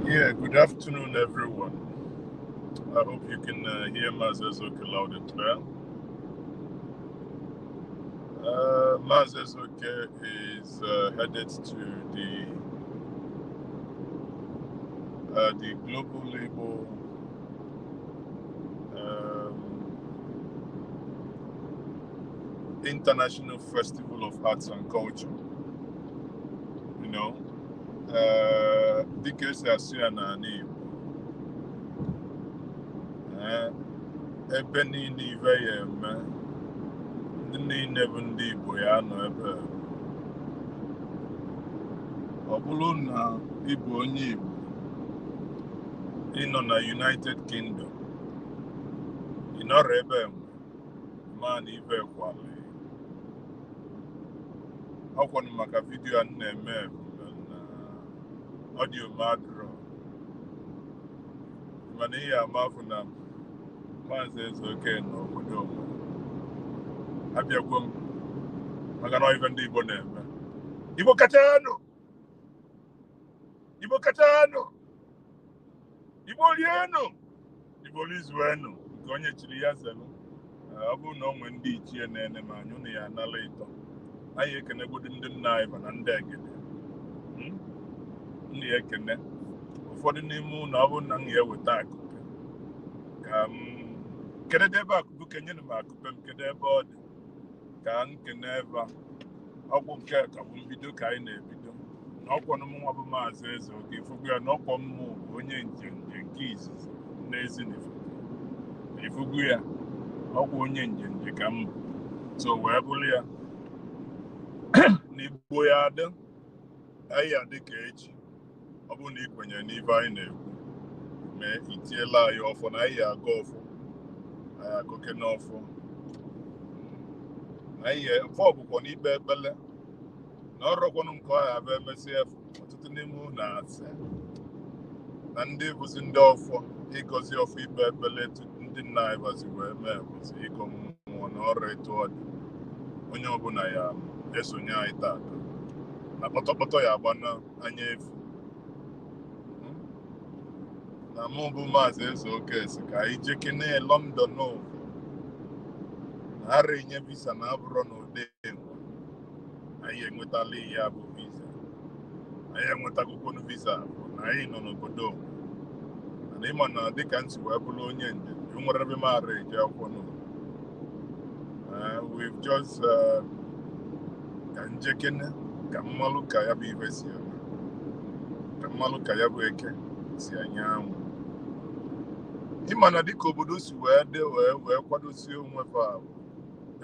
Yeah, good afternoon, everyone. I hope you can hear Mazi Ezeoke loud and clear. Mazi Ezeoke is headed to the Global Labour International Festival of Arts and Culture. You know, dịka esi asụ ya n'ala Igbo, eh, ebe niile ive ya eme, ndị niile bụ ndị Igbo ya nọ ebe a. Ọ bụrụ na ị bụ onye Igbo, ị nọ na United Kingdom, ị nọrọ ebe enwe, ma na ive kwali. Ọkwanụ maka video a m na-eme bụ na audio m adịrọ, mana ihe amafụ na Maazị Ezeoke n'obodo onwe. Abịagwo m maka na ọ ife ndị Igbo na-eme. Igbo kachanụ! Igbo kachanụ! Igbo rienụ! Igbo rizuenụ! Nke onye chiri ya zelu. Ọ bụrụ na o nwee ndị ichie na-ene m anya, unu ya anala ịtọ. Anyị ekenegodi ndị nna anyị ba na ndị egede. Unu ya ekene. Ụfọdụ n'ime unu, ọ bụrụ na m ga-eweta akụpe ka m kedu ebe akụpe, kenyenụ m akụpe m, kedu ebe ọ dị ka m kene ebe a. Ọgwụ nke a ka bụ mbido ka anyị na-ebido na ọkwọnụ m nwa bụ Maazị Ezeoke ifugu ya na ọkwọ mmụọ bụ onye njenje nke izizi n'Ezinifite ifugu ya, ọkwa onye njenje ka m bụ, so wee bụrụ ya na Igbo ya adị, anyị adị ka echi. Ọ bụrụ na ị kwenyere n'ife anyị na-ekwu, mee itiela anyị ọfọ na anyị aga ọfọ, anyị agọke n'ọfọ na anyị ọfọ bụkwa na ikpe ekpele na ọrọkwanụ nke ọ ya bụ emesịa. Ọtụtụ n'ime unu asị na ndị bụzi ndị ọfọ, ịgọzi ọfọ, ikpe ekpele etu ndị nna anyị bazi wee mee bụzi ịgọ mmụọ na ọrụ. Etu ọ dị, onye ọbụla ya esonye anyị tata na kpọtọkpọtọ ya agba n'anya efu. Na mụ bụ Maazị Ezeoke si ka anyị jekene London na ara enye visa na abụrọ na ụdị enwe anyị enwetala ihe bụ visa. Anyị enwetagokwonu visa bụ na anyị nọ n'obodo onwe, mana ịma na dịka ntị wee bụrụ onye njem enwere ebe m ara eje akwụkwọ n'ụlọ. We've just ka njekene ka mmalụ ka ya bụ ife si eme, ka mmalụ ka ya bụ eke si anya anwụ. Ịma na dịka obodo si wee dị wee kwadosie onwe fa ahụ,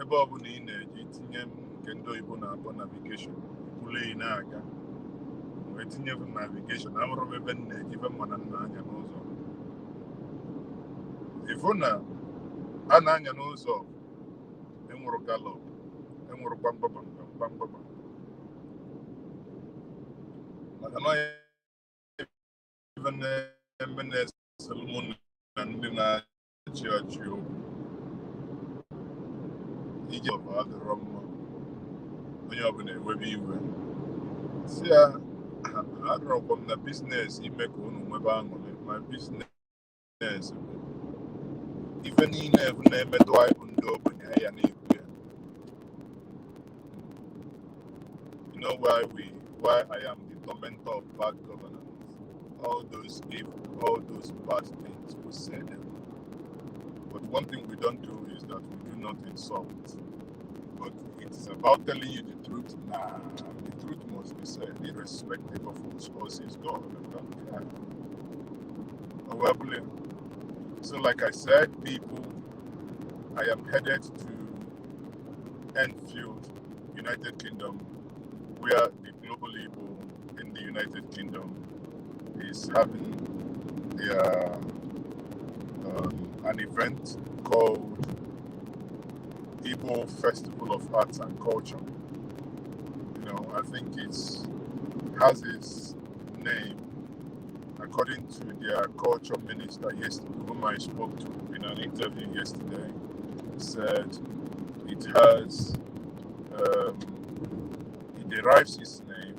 ebe ọbụla ị na-eje itinye nke ndị oyibo na-akpọ navigation, bụrụ ị na-aga wee tinye navigation, amụrụ m ebe m na-eje, ife mma na nna anya n'ụzọ, ịfụ na a na-anya n'ụzọ enwụrụ gallop, enwụrụ gbamgbam gbamgbam, maka na ife na-eme na-eselu mụ na ndị na-achị achị okwu ije ọbụ adịrọ mma. Onye ọbụla ewebe iwe si ya adọrọkwa m na business ime ka unu nwebe aṅụrị. Ma business bụ ife niile bụ na-emetụ anyị bụ ndị ogbenye ya na-ekwu ya. You know why I am the tormentor of bad governance, all those evil, all those bad things, we say them. But one thing we don't do is that we do not insult, but it is about telling you the truth. Nah, the truth must be said irrespective of whose cause is God. I don't care. Oh, well, so like I said, people, I am headed to Enfield, United Kingdom, where the Global Igbo in the United Kingdom is having their an event called Igbo Festival of Arts and Culture. I think it's has its name according to their culture minister yesterday, whom I spoke to in an interview yesterday, said it has it derives its name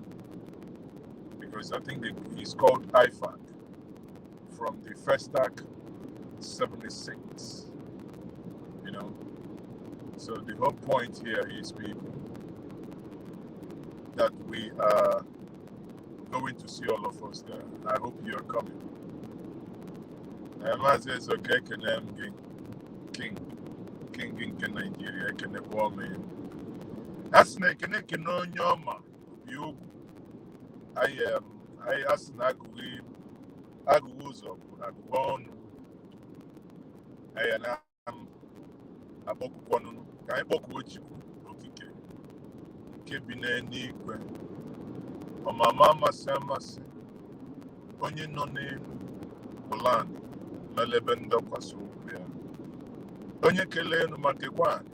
because I think it's called IFAC. from the Festac 76. So the whole point here is, people, that we are going to see all of us there. I hope you are coming. Maazị Ezeoke, ekene m gị, King, King nke Naijiria, ekenekwa m ya. A sị na ekene ekene onye ọma obi ugwu anyị anyị a sị na agụghị agụghị ụzọ bụ agụghị ọnụ. Anyị na akpọkụkwa ọnụnụ ka anyị kpọkuo Chukwu Okike nke bi n'eluigwe, ọmama amasị amasị, onye nọ n'elu ụlan melebe ndọkwasị ụkwụ ya, onye kelee elu ma kekwa anị,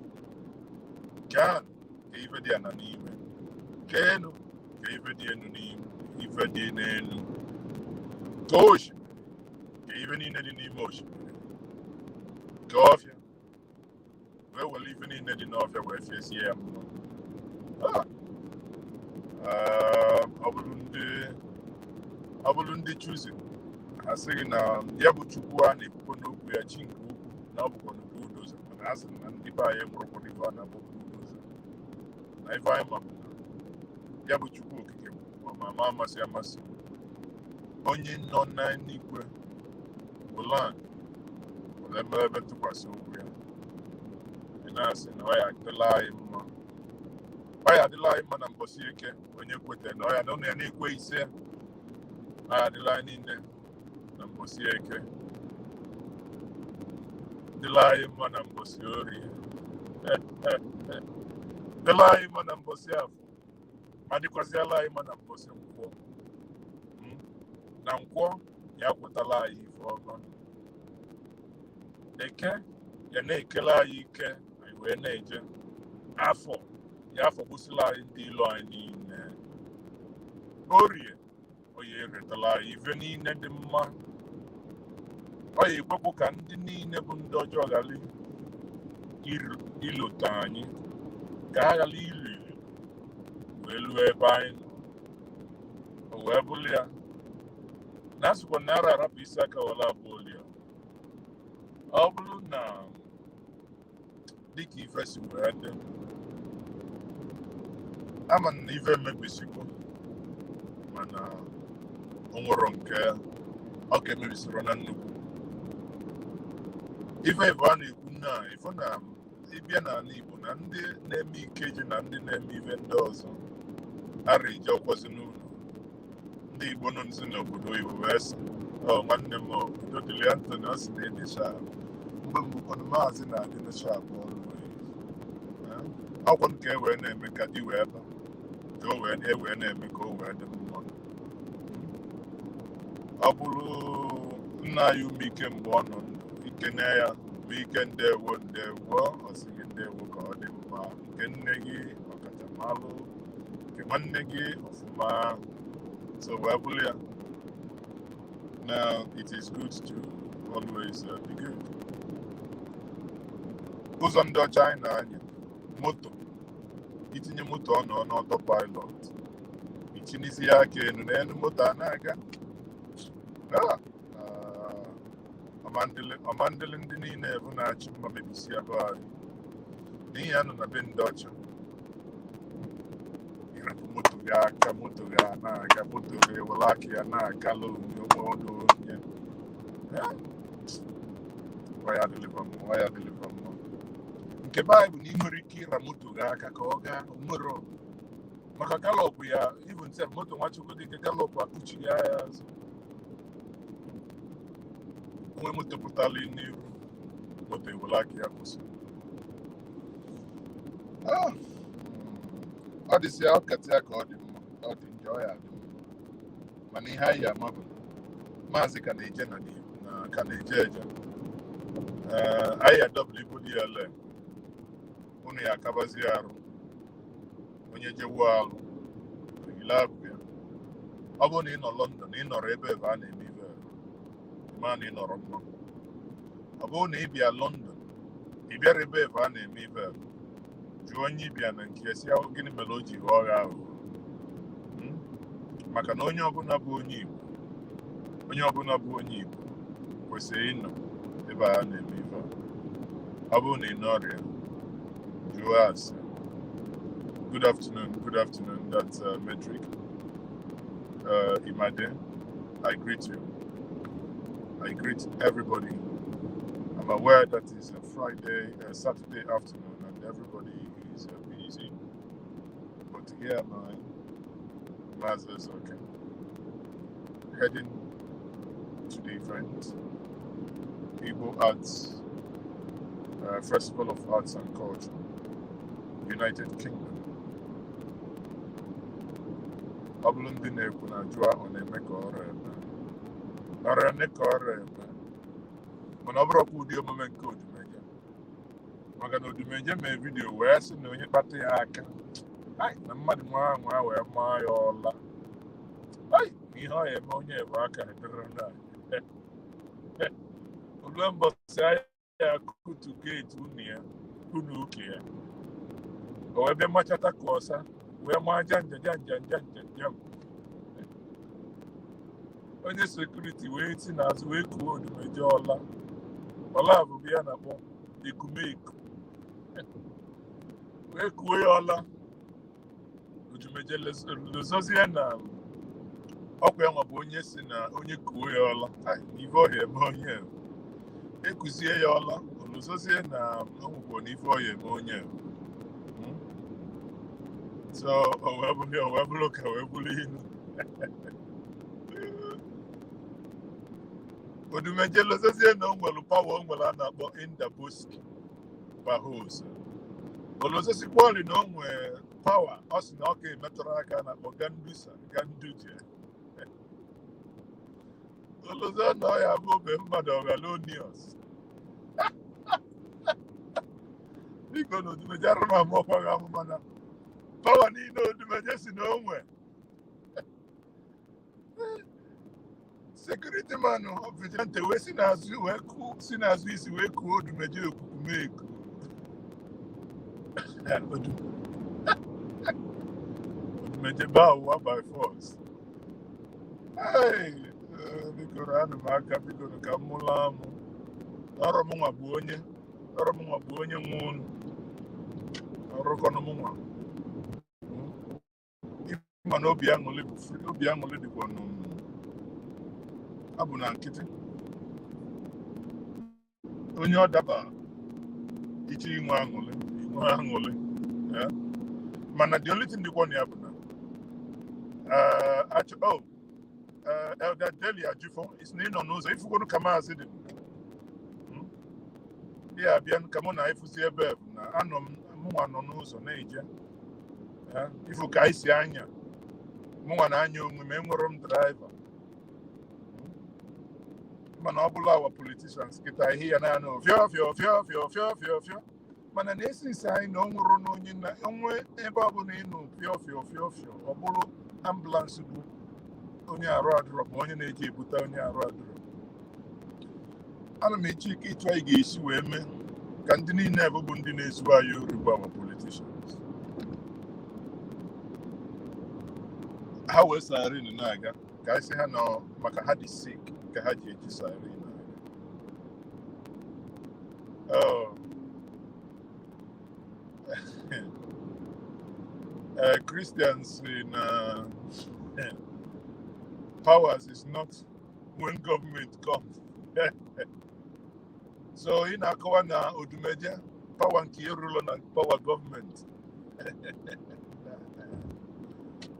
kee anị ka ife dị ana n'ime, kee elu ka ife dị elu n'ime ife dị n'elu, kee osimiri ka ife niile dị n'ime osimiri, kee ọfịa wee were ife niile dị n'ọfịa wee fiesie ya mma. Ah, ọ bụrụ ndị Chosen asịghị na ya bụ Chukwu a na-ekwukwo n'okwu ya, chi nke ukwu, na ọ bụkwa na bulldozer, mana a sị na ndị be anyị nwụrụkwa ife a na-akpọ bulldozer na ife anyị ma bụ na ya bụ Chukwu Okike bụ ma ama amasị amasị, onye nọ n'eluigwe wụlan were ebe ebe tụkwasị okwu ya. Ị na-asị na ọ ya adịla anyị mma, ọ ya adịla anyị mma na mbọsị Eke. Onye kwetara na ọ ya na ụnụ ya na-ekwe ise, ọ ya adịla anyị niile na mbọsị Eke, dịla anyị mma na mbọsị Orie, dịla anyị mma na mbọsị Afọ, ma dịkwazịala anyị mma na mbọsị Nkwọ. Na Nkwọ ya kwetala anyị ife ọma. Eke ya na-ekele anyị ike, anyị wee na-eje. Afọ ya afọ gbusila anyị ndị ilo anyị niile. Orie oye eretala anyị ife niile dị mma. Ọ ya ekwekwu ka ndị niile bụ ndị ọjọọ ghara ilota anyị, ka ha ghara ilu ilu wee luo ebe anyị nọ. O wee bụrụ ya na asịkwa na ara arapụ isi aka were abụọ oli ya. Ọ bụrụ na dịka ife si wee dị, ama na ife emebisigo, mana o nwere nke ọ ka emebisiro na nnukwu ife ife a na-ekwu na ife na ịbịa n'ala Igbo na ndị na-eme ikeji na ndị na-eme ife ndị ọzọ ara eji ọkwazi n'ụlọ. Ndị Igbo nọ nzi n'obodo oyibo wee sị, ọ nwanne m, udo dịrị Anthony, ọ sị na ịdị sharp. Mgbe mbụkwanụ maazị na-adị na sharp always. Ọkwa nke e wee na-eme ka di wee ba ka o wee e wee na-eme ka o wee dị mma. Ọ bụrụ nna anyị ume ike mgbe ọ nọ ndụ, ikene ya bụ ike, ndewo ndewo, ọ sị gị ndewo ka ọ dị mma, nke nne gị ọkachamalụ, nke nwanne gị ọfụma. So wee bụrụ ya. Now it is good to always be good. Ụzọ ndị ọcha anyị na-anya moto, itinye moto ọ nọ n'auto pilot, itinisi ya aka enu na enu, moto a na-aga. Ah, ah, ọmandịlị ndị niile bụ na-achị mma mebisi ebe anyị n'ihi ya nọ na be ndị ọcha. Ịrapụ moto gị aka, moto gị a na-aga, moto gị ewere aka ya na-agala onwe onwe ọdụ onye. Ọ ya adịlịkwa mma, ọ ya adịlịkwa mma. Nke be anyị bụ na ị nwere ike ịra moto gị aka ka ọ gaa nwere maka gallop ya, even sef moto Nwachukwu dị ike gallop akpuchi ya ya azụ. Onwe moto pụtara n'iru, moto ewere aka ya kwụsị. Ah, ọ dịsị ya ọkatị ya ka ọ dị mma, ọ dị njọ, ọ ya adị mma. Mana ihe anyị ama bụ na maazị ka na-eje na ka na-eje eje. Ee, anyị adọbụla ibu dị ya le unu ya akabazi arụ onye jewu alụ ile abụ ya. Ọ bụrụ na ị nọ London, ị nọrọ ebe ebe a na-eme ibe, ma na ị nọrọ mma. Ọ bụrụ na ị bịa London, ị bịara ebe ebe a na-eme ibe, jụọ onye ị bịa na nke ya si ahụ gịnị mere o ji ghọọ gị aghụghọ. Maka na onye ọbụla bụ onye Igbo, onye ọbụla bụ onye Igbo. Kwesịrị ịnọ ebe a na-eme ife a. Ọ bụrụ na ị nọrịa, jụọ ase. Good afternoon, good afternoon. That's Metric Imade. I greet you. I greet everybody. I'm aware that it's a Friday, Saturday afternoon, and everybody is busy. But here am I, Mazi Ezeoke, heading to the event, Igbo Arts Festival of Arts and Culture, United Kingdom. Ọ bụrụ ndị na-ekwu na jụọ, ọ na-eme ka ọrụ eme, ọrụ eme ka ọrụ eme, mana ọ bụrụkwa ụdị omume nke Odumeje, maka na Odumeje mee video wee sị na onye kpata ya aka, ai, na mmadụ nwa anwa wee maa ya ọla, ai, na ihe ọ ya eme onye bụ aka dịrị na olue mbọsị ahịa kutu gate unu ya unu uke ya, o wee bịa machata ka ọsa wee maa janja janja janja jam. Onye security wee si n'azụ wee kuo Odumeje ọla. Ọla bụbu ya na-akpọ ekumeku, wee kuo ya ọla. Odumeje lezozie na ọkwa ya nwa bụ onye si na onye kuo ya ọla. Ai, na ife ọhịa eme onye a. Ekuzie ya ọla, olozozie na o nwekwa na ife ọhịa eme onye a. So o wee bụrụ ya, o wee bụrụ ka wee bụrụ ilu. Odumeje lezozie na o nwere power, o nwere a na-akpọ Indaboski Bahose. Olozosikwali na o nwere power, ọ sị na ọ ka emetụrụ aka a na-akpọ Gandusa Ganduje. Olozo na ọ ya bụ obe mmadụ Ọgalonius. Biko, na Odumeje arụ na amụọkwa gị amụma na power niile Odumeje si na o nwe, security man vigilante wee si n'azụ wee kuo, si n'azụ isi wee kuo Odumeje okukumeku. Odumeje baa ụwa by force. Hey, biko anụ m aka, biko ka m mụrụ amụ. Ọrụ m nwa bụ onye, ọrụ m nwa bụ onye nwe unu, ọrụkọnụ m nwa. Ịma na obi aṅụrị bụ obi aṅụrị dịkwa nụ abụ na nkịtị onye ọ daba iche inwe aṅụrị, inwe aṅụrị. Eh? Mana the only thing dịkwa na ya bụ na oh, Elder Deli Ajufo isi na ị nọ n'ụzọ ifugoro ka maazị dị. Ya abịa ka mụ na ịfụzi ebe bụ na anọ m, mụnwa nọ n'ụzọ na-eje. Eh, ifu ka anyị si anya, mụnwa na-anya onwe m, enwere m driver, mana ọ bụla our politicians kịta ihe ya na-anụ fịọ fịọ fịọ fịọ fịọ fịọ fịọ, mana na-esi isi anyị na o nwụrụ na onye na onwe ebe ọ bụla ịnụ fịọ fịọ fịọ fịọ, ọ bụrụ ambulance bụ onye arụ adịrọ ma onye na-eji ebute onye arụ adịrọ. Ana m eche ike ịtụ anyị ga-esi wee mee ka ndị niile bụ ndị na-ezu anyị ori bụ our politicians ha wee siren na-aga, ka anyị sị ha nọ maka ha dị sick ka ha ji eji siren aga. Oh, Christians in powers is not when government comes. So ị na-akọwa na Odumeje power nke erulo na power gọọmenti.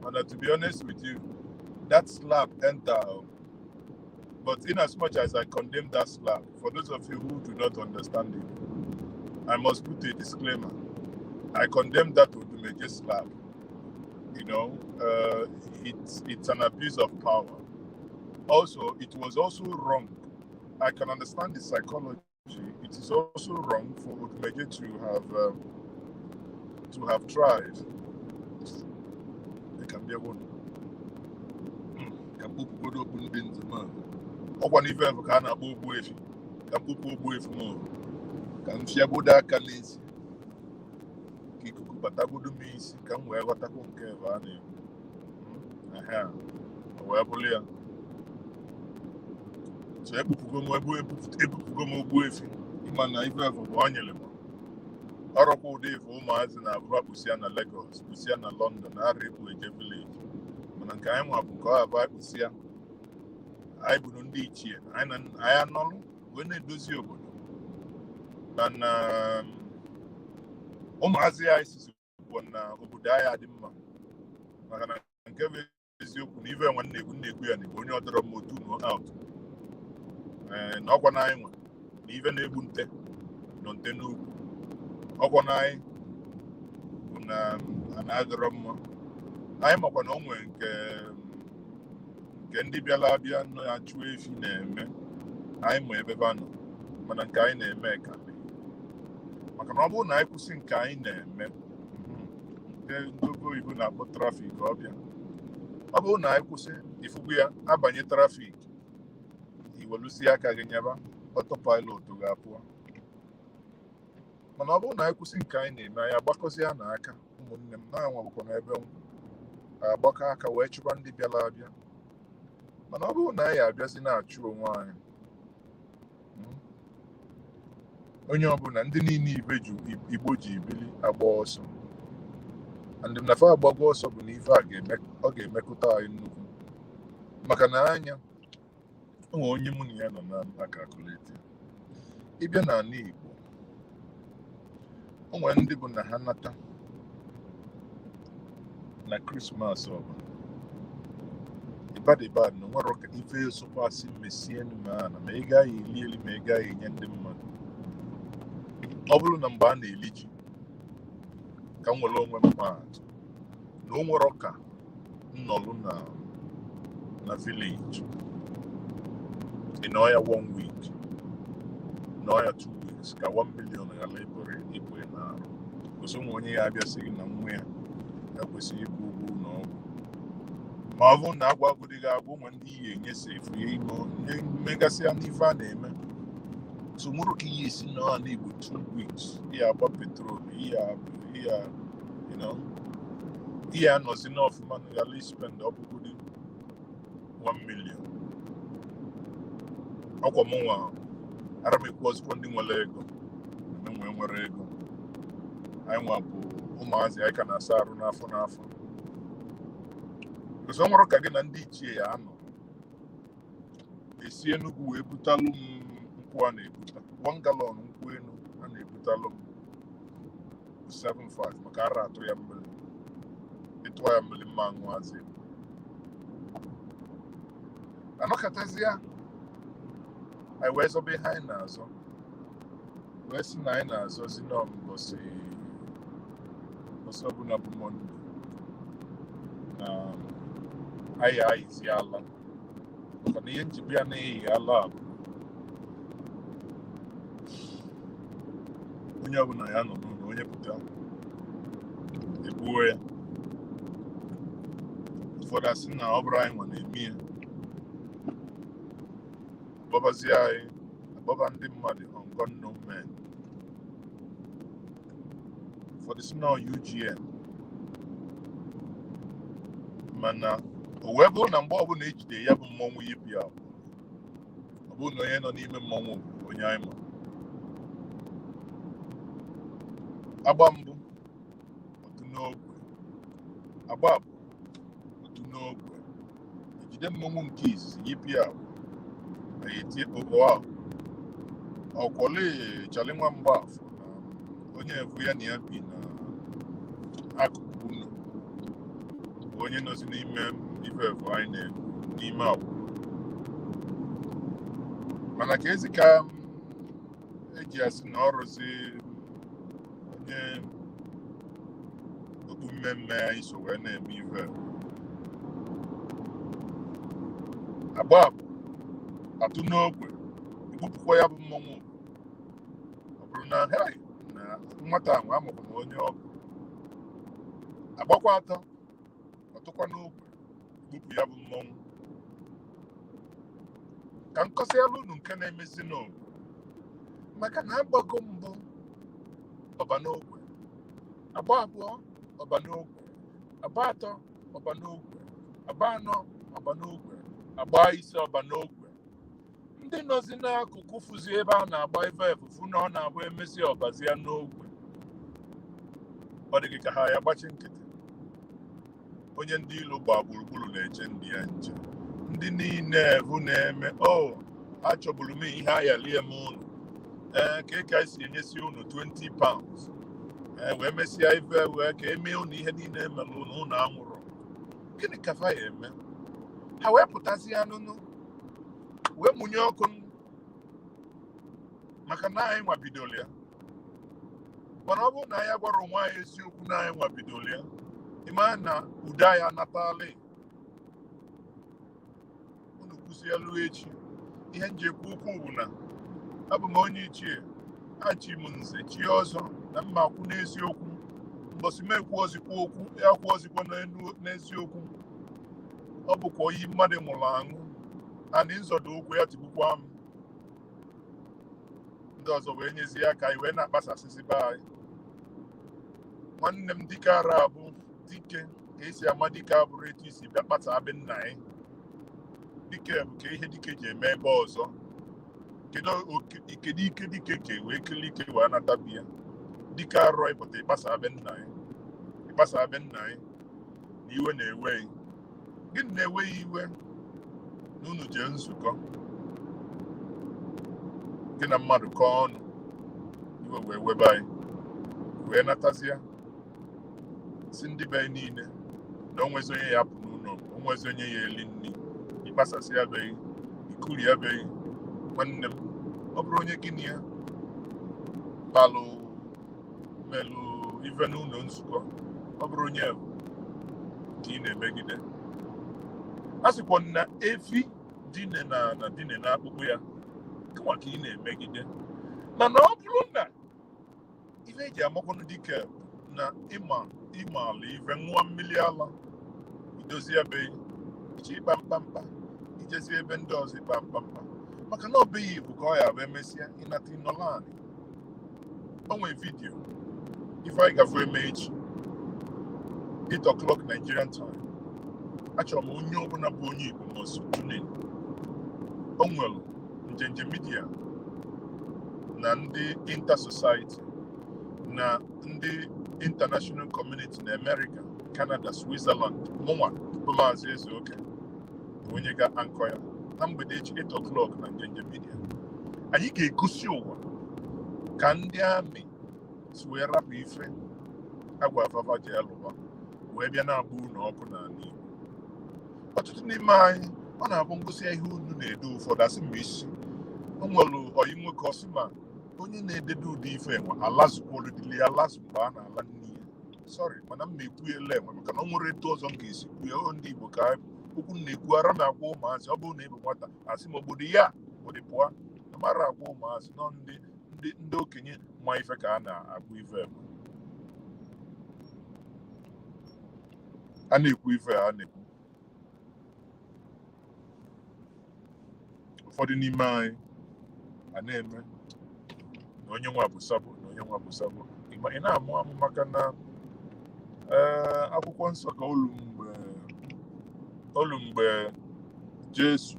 Mana to be honest with you, that slap enter. But in as much as I condemn that slap, for those of you who do not understand it, I must put a disclaimer. I condemn that Odumeje slap. It's an abuse of power. Also, it was also wrong. I can understand the psychology. It is also wrong for Odumeje to have tried. They can be able ka mkpụpụgodo okpu ndị njem a. Ọkwa n'ife bụ ka a na-akpọ ogbu efi, ka mkpụpụ ogbu efi m, ka m fiagodo aka n'isi ka ikuku batagodo m isi ka m wee ghọtakwu nke ebe a na-ekwu. Aha, o wee bụrụ ya. So ekpupugo m ebe ebupụgo m ogbu efi. Ịma na ife efu bụ o nyere m ọrụkwa ụdị ife ụmụazị na-abụ akpụsịa na Lagos, kpụsịa na London, ara ekpu eje village. Mana nke anyị nwa bụ nke ọ abụ akpụsịa anyị bụrụ ndị ichie anyị anyị anọlụ wee na-edozi obodo. Mana ụmụazị anyị sisi bụ na obodo anyị adị mma, maka na nke bụ eziokwu na ife nwa na-ekwu na-ekwu ya na Igbo onye ọdọrọ m otu no out. Ee, na ọkwa na anyị nwe na ife na-egbu nte nọ nte n'ugwu, ọkwa na anyị bụ na a na-adọrọ mma. Anyị makwa na o nwere nke ndị bịara abịa na-achụ efi na-eme. Anyị ma ebe ba nọ, mana nke anyị na-eme ka maka na ọ bụrụ na anyị kwụsị nke anyị na-eme, nke ndị oyibo na-akpọ traffic ọbịa, ọ bụrụ na anyị kwụsị ifugbu ya abanye traffic, iweluzie aka gị nyaba autopilot ga-apụọ. Mana ọ bụrụ na anyị kwụsị nke anyị na-eme, anyị agbakọzie na aka ụmụnne m na anwa bụkwa n'ebe m agbakọ aka wee chụba ndị bịara abịa. Mana ọ bụrụ na anyị abịazi na-achụ onwe anyị, onye ọbụla ndị niile ibe ju Igbo ji ebili agba ọsọ, and na fa agbago ọsọ bụ na ife a ga-eme ọ ga-emekọta anyị nnukwu, maka na anya o nwere onye mụ na ya nọ na calculate. Ịbịa n'ala Igbo, o nwere ndị bụ na ha nata na Christmas ọbụla ịbadịbad na nwere ka ife sụkwasị mesienu ma na ma ị gaghị eli eli ma ị gaghị enye ndị mmadụ. Ọ bụrụ na mgbe a na-eli ji, ka m nwere onwe m atụ na o nwere ọka nnọlụ na village, ị nọ ya one week, nọ ya 2 weeks, ka 1 million ghara ịbụrụ ịbụ ị na-arụ kwụsị. Ụmụ onye ya abịa sị gị na nwa ya ekwesịghị ịkwụ ụgwọ ụlọ ọgwụ, ma ọ bụrụ na agwa agwụdị gị agwa ụmụ ndị iyi enye sefu ya ime mmegasị ya n'ife a na-eme. So nwere ka ihe esi nọ ala Igbo 2 weeks, ihe agba petrol, ihe ihe ihe anọzi n'ọfụma na ghara spend ọbụgodi 1 million. Ọkwa m nwa ara m ekwu ọzọkwa, ndị nwere ego na nwee nwere ego, anyị nwa bụ ụmụazị anyị ka na-asa arụ n'afọ n'afọ. Ọzọ nwere ka gị na ndị ichie ya anọ esi Enugu wee butalụ m nkwụ a na-ebuta 1 gallon nkwụ enu a na-ebutalụ m 75, maka ara atụ ya mmiri, ịtụọ ya mmiri mma aṅụazi anọkọtazi ya. Anyị wee zọba ihe anyị na-azọ, wee sị na anyị na-azọzi nọ mbọsị mbọsị ọbụla bụ Monday na anyị ayizi ala, maka na ihe njikwa ya na-eyi ala a bụ onye ọbụla ya nọ n'ụlọ, onye pụta egbuo ya. Ụfọdụ asị na ọ bụrụ anyị nwa na-eme ya, akpọbazie anyị, akpọba ndị mmadụ unknown men. Ụfọdụ si na UGN. Mana o wee bụrụ na mgbe ọbụla ejide ya bụ mmọnwụ yipụ ya, ọ bụrụ na onye nọ n'ime mmọnwụ bụ onye anyị ma. Agba mbụ otu n'ogwe, agba abụọ otu n'ogwe, ejide mmọnwụ nke izizi yipụ ya, anyị etie okpo ahụ ọkwọli chali nwa mgbafọ na onye evu ya na ya bi na akụkụ ụlọ bụ onye nọzi n'ime ife evu anyị na-ekwu n'ime agbụrụ. Mana ka ezi ka eji asị na ọrụzi onye okpu mmemme anyị so wee na-eme ife agba bụ atụ n'ogwe egbupụkwa ya bụ mmọnwụ. Ọ bụrụ na hei na nwata ahụ amụrụ na onye ọ bụ agbakwa atọ ọtụkwa n'ogwe egbupụ ya bụ mmọnwụ. Ka nkọsịala unu nke na-emezi n'ogwe, maka na agbago mbụ ọba n'ogwe, agba abụọ ọba n'ogwe, agba atọ ọba n'ogwe, agba anọ ọba n'ogwe, agba ise ọba n'ogwe. Ndị nọzi n'akụkụ fụzi ebe a na-agba ife efufu na ọ na-abụ emesi ọbazi ya n'ogwe, ọ dị gị ka ha ya gbachi nkịtị. Onye ndị ilo gbaa gburugburu na-eche ndị ya nche. Ndị niile evu na-eme o achọburu m ihe ayalie m unu, ee, ka esi enyesi unu £20, ee, wee mesịa ife wee ka emee unu ihe niile emere unu, unu anwụrụ. Gịnị ka fa ya eme? Ha wee pụtazi anụnụ wee mụnye ọkụ, maka na anyị nwa bidoro ya. Mana ọ bụrụ na anyị gwara onwe anyị eziokwu na anyị nwa bidoro ya, ịma na udo anyị anatala. Unu kwụsịelu echi. Ihe njekwa ukwu bụ na abụ m onye ichie, achi m nze chi ọzọ na mma akwụ n'eziokwu. Mbọsị m ekwu ozikwa okwu ya kwuo ozikwa n'eziokwu. Ọ bụkwa oyi mmadụ nwụrụ anwụ anị nzọdo ụkwụ ya tigbukwa m. Ndị ọzọ wee nyezie aka anyị wee na-akpasasịsị be anyị. Nwanne m, dike ara abụ dike ka esi ama dike abụrụ etu isi bịa kpata be nna anyị. Dike bụ ka ihe dike ji eme ebe ọzọ. Kedu kedu ike dike ka wee kele ike wee nata biya? Dike arọ ịpụta ịkpasa be nna anyị, ịkpasa be nna anyị na iwe na-ewe. Gịnị na-ewe ya iwe? Na unu jee nzukọ, gị na mmadụ kọọ ọnụ, iwe wee webe anyị, wee natazie si ndị be anyị niile na onwezi onye ya apụ n'ụlọ, onwezi onye ya eli nri. Ịkpasasị ya beghị, ikuri ya beghị. Nwanne m, ọ bụrụ onye gịnị ya kpalụ melụ ife n'ụlọ nzukọ, ọ bụrụ onye bụ ka ị na-emegide, a sịkwa na efi dine na dine na akpụkpọ ya kama ka ị na-emegide. Mana ọ bụrụ na ife eji amakwanụ dike na ịma ịma ala ife ṅụọ mmiri ala idozi ya beghị iche ịkpa mkpamkpa, ijezi ebe ndị ọzọ ịkpa mkpamkpa, maka na ọ beghị bụ ka ọ ya bụ emesịa ịnata ịnọla anị. O nwee video ife anyị gafu eme echi 8 o'clock Nigerian time. Achọrọ m onye ọbụla bụ onye Igbo must tune in. O nwere Njenje Media na ndị Inter Society na ndị international community na America, Canada, Switzerland. Mụnwa bụ Maazị Ezeoke bụ onye ga-ankọ ya na mgbede echi 8 o'clock na Njenje Media. Anyị ga-egosi ụwa ka ndị amị si wee rapụ ife agwa afafa ji alụba wee bịa na-agba unu ọkụ n'ala Igbo. Ọtụtụ n'ime anyị, ọ na-abụ ngosi ihe unu na-ede, ụfọdụ asị m isi o nwere oyi nwoke ọsị ma onye na-edede ụdị ife enwe alazụkwoludili alazụ mgbe a na-ala nne ya. Sorry, mana m na-ekwu ele enwe maka na o nwere etu ọzọ m ga-esi kwu ya. O ndị Igbo ka okwu m na-ekwu ara m agwa ụmụazị. Ọ bụrụ na ị bụ nwata, asị m obodo ya obodo pụọ amara agwa ụmụazị nọ ndị okenye ma ife ka a na-agwa ife enwe. A na-ekwu ife a na-ekwu. Ụfọdụ n'ime anyị a na-eme na onye nwa bụ sabo, na onye nwa bụ sabo. Ị na-amụ amụ maka na ee, akwụkwọ nsọ ka olu mgbe Jesu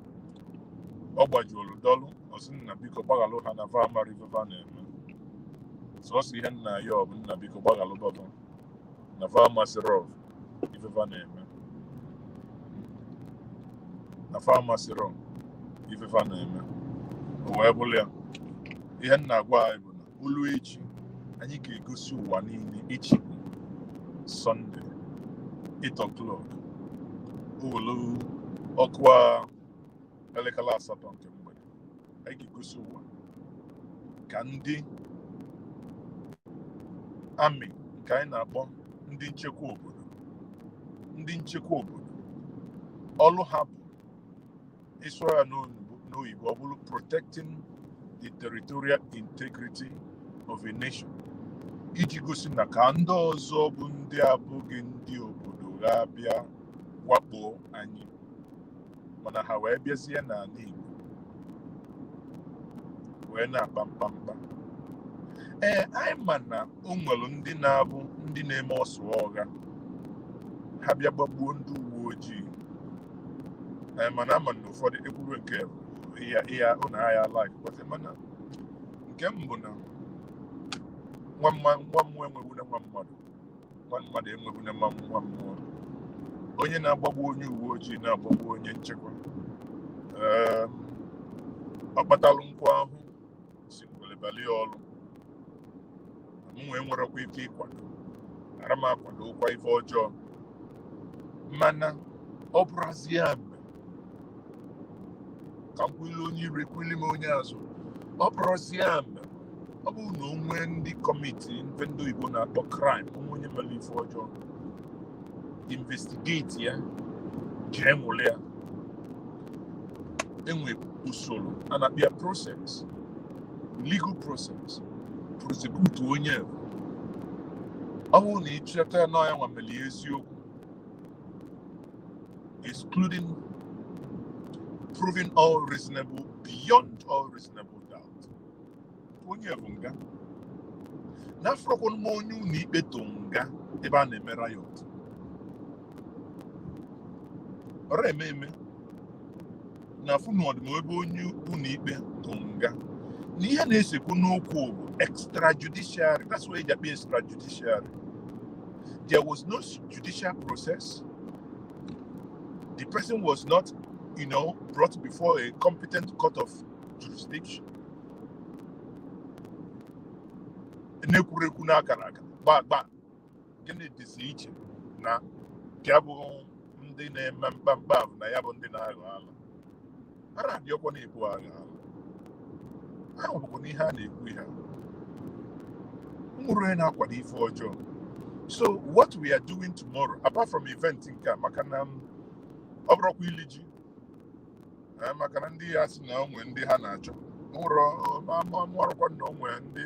ọ gbajuolu dọlụ ọsị, "Nna, biko gbaghalụ ha na va amara ife va na-eme." Sọsọ ihe nna ya ọ bụ, "Nna, biko gbaghalụ baba na va amasịrọ ife va na-eme, na fa amasịrọ ife va na-eme." O wee bụrụ ya, ihe nna agwa anyị bụ na olu echi anyị ga-egosi ụwa niile. Echi bụ Sọnde, 8 o'clock, owelu ọkụ a elekere 8 nke mgbede, anyị ga-egosi ụwa ka ndị amị nke anyị na-akpọ ndị nchekwa obodo, ndị nchekwa obodo, ọlụ ha bụ ịsụọ ya n'oyibo ọ bụrụ protecting the territorial integrity of a nation, iji gosi na ka ndị ọzọ bụ ndị abụghị ndị obodo ga-abịa wakpo anyị, mana ha wee bịazie n'ala Igbo wee na-akpa mkpamkpa. Ee, anyị ma na o nwere ndị na-abụ ndị na-eme ọsụ ọgha, ha bịa gbagbuo ndị uwe ojii. Ee, mana ama na ụfọdụ ekwuru nke Ihe ụnụ agha like, but mana nke m bụ na nwa mmụọ enwegbuna nwa mmadụ, nwa mmadụ enwegbuna nwa mmụọ. Onye na-agbagbu onye uwe ojii, na-agbagbu onye nchekwa, ọ kpatalụ nkwụ ahụ si ngwelebali ya ọlụ. M wee nwerekwa ike ịkwado, ara m akwadokwa ife ọjọọ, mana ọ bụrụzie ya mere ka m kwili onye ire, kwili m onye azụ. Ọ bụrụzie ya mere, ọ bụrụ na o nwee ndị commit ife ndị oyibo na-akpọ crime, onwe onye mere ife ọjọọ, investigate ya, jee nwụrụ ya. Enwe usoro a na-akpọ ya process, legal process, prosecute onye. Ọ bụrụ na ị chọta na ya nwa mere eziokwu, excluding proving all reasonable beyond all reasonable doubt, onye bụ nga n'afọrọkwanụ m onye ụlọ ikpe to nga ebe a na-eme riot. Ọrụ eme eme na afụ na ọdụm ebe onye ụlọ ikpe to nga na ihe na-esekwu n'okwu bụ extrajudiciary. That's why eji akpọ extrajudiciary. There was no judicial process. The person was not brought before a competent court of jurisdiction. Na-ekwurekwu n'akara aka gba gba. Gịnị dịzi iche na ya bụ ndị na-eme mkpamkpa ahụ na ya bụ ndị na-aghọ ala ara adịọkwa na-ebu agha ala ahụ? Bụkwa na ihe a na-ekwu, ihe a nwụrụ onye na-akwado ife ọjọọ. So what we are doing tomorrow, apart from event nke a, maka na ọ bụrụkwa ili ji, maka na ndị ya sị na onwe ndị ha na-achọ nwụrụ amụrụkwa na onwe ndị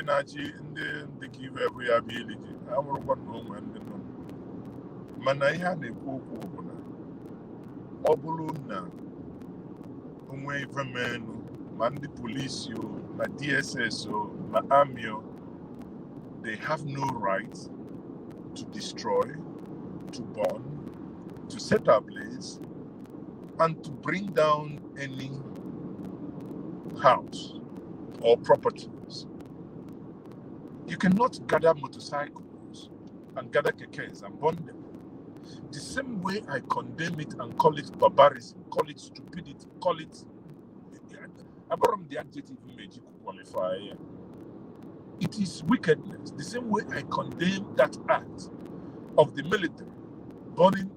na-achị ndị ndị ka ife bụ ya bụ ili ji amụrụkwa na onwe ndị nọ. Mana ihe a na-ekwu okwu bụ na ọ bụrụ na onwe ife meenụ, ma ndị polisi o, ma DSS o, ma army o, they have no right to destroy, to burn, to set ablaze and to bring down any house or properties. You cannot gather motorcycles and gather kekes and burn them. The same way I condemn it and call it barbarism, call it stupidity, call it, abụrụ m the adjective meji qualify ya. It is wickedness. The same way I condemn that act of the military burning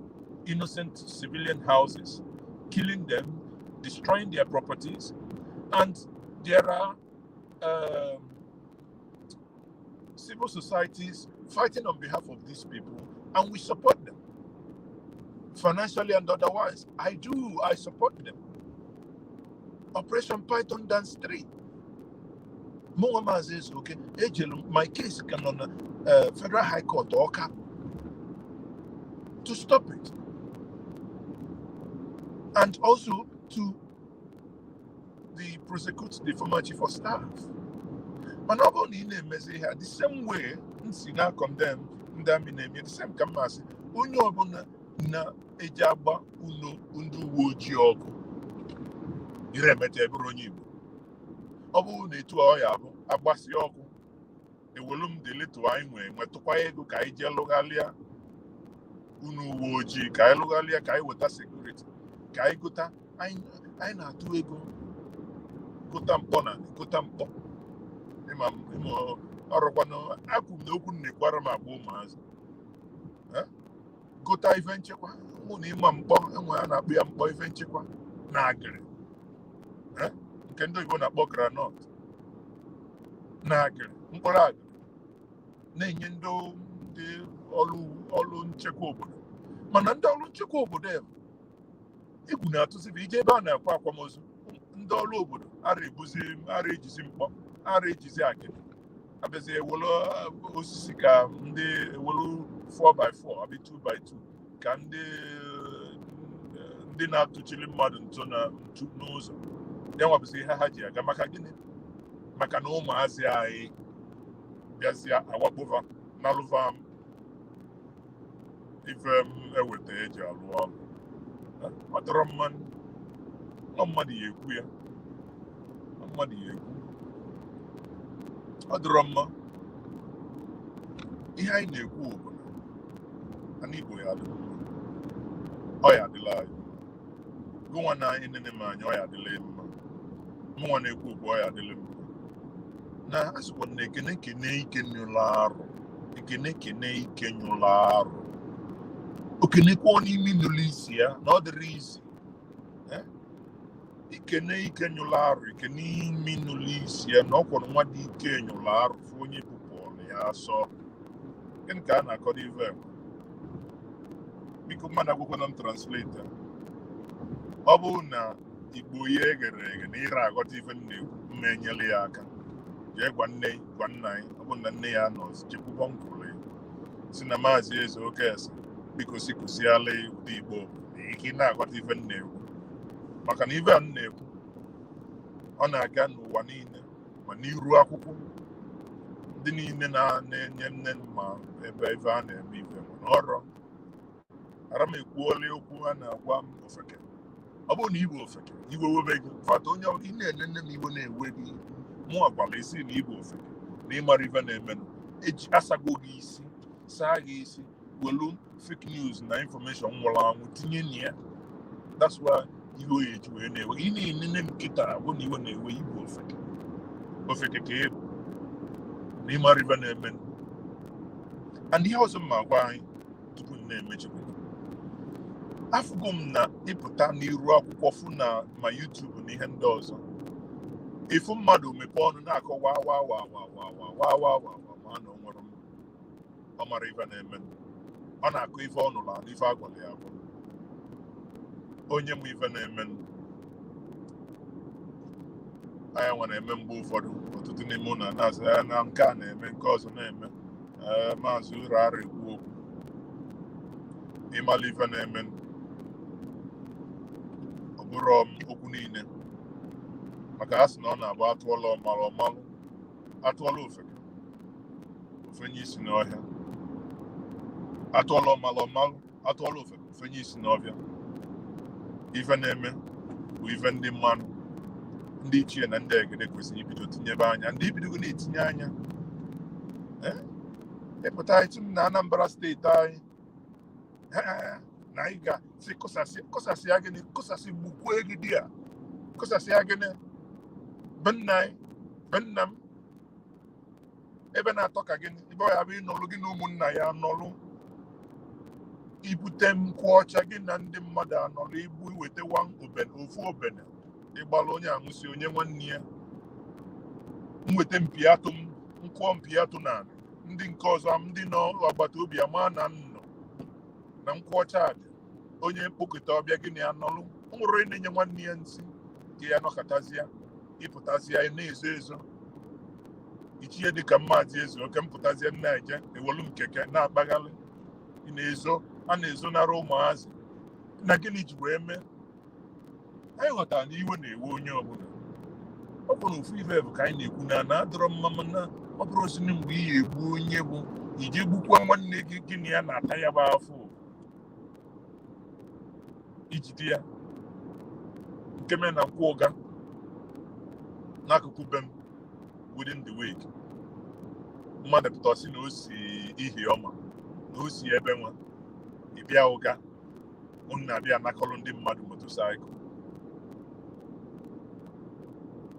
innocent civilian houses, killing them, destroying their properties, and there are civil societies fighting on behalf of these people, and we support them financially and otherwise. I do, I support them. Operation Python Dance 3. Mụnwa Maazị Ezeoke, ejelu my case ka nọ na Federal High Court Ọka to stop it and also to the prosecute the former chief of staff. Mana ọ bụrụ na ị na-emezi ihe a, the same way m si na condemn ndị army na-eme, the same ka m masị onye ọbụla na-eji agba unu ndị uwe ojii ọkụ ire emeta ebụrụ onye Igbo. Ọ bụrụ na etu ọ ya abụ agbasi ọkụ, ewelu m deletu anyị nwee nwetụkwa ego ka anyị jee lụghalịa unu uwe ojii, ka anyị lụghalịa, ka anyị weta security, ka anyị gota. Anyị na-atụ ego gota mkpọ na gota mkpọ ịma ịma ọrụkwanụ akwụ m na okwu m na-ekwara m agba ụmụazị. Eh? Gota ife nchekwa mụ na ịma mkpọ enwe a na-akpọ ya mkpọ ife nchekwa na agịrị. Eh? Nke ndị oyibo na-akpọ groundnut na agịrị, mkpụrụ agịrị, na-enye ndị ọrụ nchekwa obodo. Mana ndị ọrụ nchekwa obodo em egwu na-atụzi bụ ije ebe a na-akwa akwamozu, ndị ọrụ obodo ara ebuzi, ara ejizi mkpọ, ara ejizi akịdị, abịazi ewelu osisi ka ndị ewelu 4x4 abi 2x2 ka ndị na-atụchili mmadụ ntụ na ntu n'ụzọ ya nwabụzi ihe ha ji aga. Maka gịnị? Maka na ụmụazị anyị bịazịa awakpova nalụva ife m eweta eji alụ ọrụ. Ọ dọrọ mmanụ. Ọ mmadụ ya ekwu ya, ọ mmadụ ya ekwu. Ọ dịrọ mma. Ihe anyị na-ekwu bụ na ana Igbo ya adị mma, ọ ya adịla anyị gụnwa na anyị nene m anya, ọ ya adịla mma. Mụnwa na-ekwu okwu, ọ ya adịla mma. Na a sịkwa na ekene kene ike nyụla arụ, ekene kene ike nyụla arụ, okenekwa n'imi nụlụ isi ya na ọ dịrị isi. Ikene ike nyụla arụ, ekene imi nụlụ isi ya na ọ kwọrọ nwa dị ike nyụla arụ fụ onye bupụrụ ya asọ. Gịnị ka a na-akọdo ive? Biko, mmadụ akwụkwọ na m translate. Ọ bụrụ na Igbo ya eghere eghe na ịra aghọta ife m na-ekwu, mma enyela ya aka. Jee gwa nne, gwa nna ya. Ọ bụrụ na nne ya nọ, chekwuba nkụrụ ya si na Maazị Eze Okese, biko si kụziala ya ụdị Igbo na ike ị na-aghọta ife m na-ekwu, maka na ife a m na-ekwu, ọ na-aga n'ụwa niile, ma n'iru akwụkwọ ndị niile na-enye nne ma ebe ife a na-eme ife na ọrọ ara m ekwuola okwu a na-agwa m ofeke. Ọ bụrụ na igbo ofeke, iwe webe gị fata onye ọbụla ị na-ele nne m, iwe na-ewe gị. Mụ agwala isi na igbo ofeke na ịmara ife na-emenụ, eji asago gị isi, saa gị isi, welu fake news na information nwụrụ anwụ tinye na ya. That's why ihe oyi eji wee na-ewe ị na-enene m kịta bụ na iwe na-ewe igbo ofeke. Ofeke ka ị bụ na ịmara ife na-emenụ. And ihe ọzọ m ma gwa anyị tupu m na-emechikwa, afụgo m na ịpụta n'iru akwụkwọ fụ na ma YouTube na ihe ndị ọzọ, ifu mmadụ mepee ọnụ na-akọ wa wa wa wa wa wa wa wa wa wa, ma na o nwere m ọ mara ife na-eme. Ọ na-akụ ife ọ nụrụ anụ, ife agwara ya agwa. Onye mụ ife na-eme anya nwa na-eme. Mgbe ụfọdụ, ọtụtụ n'ime ụlọ na-asị ya na nke a na-eme, nke ọzọ na-eme. Ee, Maazị Uru ara ekwu okwu ịmala ife na-eme. Ọ bụrụ m okwu niile, maka a sị na ọ na-agba atụọla ọmalụ ọmalụ, atụọla ofeke ofenye isi n'ọhịa, atụọla ọmalụ ọmalụ, atụọla ofeke ofenye isi n'ọhịa. Ife na-eme bụ ife ndị mmanụ, ndị ichie na ndị egede kwesịrị ibido tinyebe anya. Ndị ibidogo na-etinye anya. Ee, ịpụta ịtụ m na Anambra Steeti anyị, ee, na anyị ga si kụsasị kụsasị ya gịnị, kụsasị gbukwuo gị di ya, kụsasị ya gịnị, be nna anyị, be nna m, ebe na-atọ ka gịnị, ebe ọ ya bụ ịnọlụ gị na ụmụnna ya nọlụ, ibute nkwụ ọcha gị na ndị mmadụ anọlụ, ibu iweta one obene, ofu obene, ịgbalụ onye aṅụsị onye nwanne ya, nweta mpi atụ m nkwụọ mpi atụ na ndị nke ọzọ, ndị nọ agbata obi ama na nnọ na nkwụ ọcha dị, onye mkpokọta ọbịa gị na ya nọlụ. O nwere onye na-enye nwanne ya nsị ka ya nọkọtazie, ịpụtazie na-ezo ezo ichie dịka mmazi ezo oke mpụtazie nna eje ewelu m keke na-akpaghalị. Ị na-ezo, a na-ezonara ụmụazị na gịnị ji wee mee. Anyị ghọtara na iwe na-ewe onye ọbụla. Ọ bụ na ofu ife bụ ka anyị na-ekwu na na adọrọ mma, mana ọ bụrụ osi mgbe ị ga-egbu onye bụ ije gbukwa nwanne gị, gịnị ya na-ata ya bụ afọ ijide ya, nke mere na nkwụ ụga n'akụkụ be m within the week, mmadụ pụta sị na o si ihi ọma, na o si ebe nwa ịbịa ụga, unu na-abịa anakọrọ ndị mmadụ motorcycle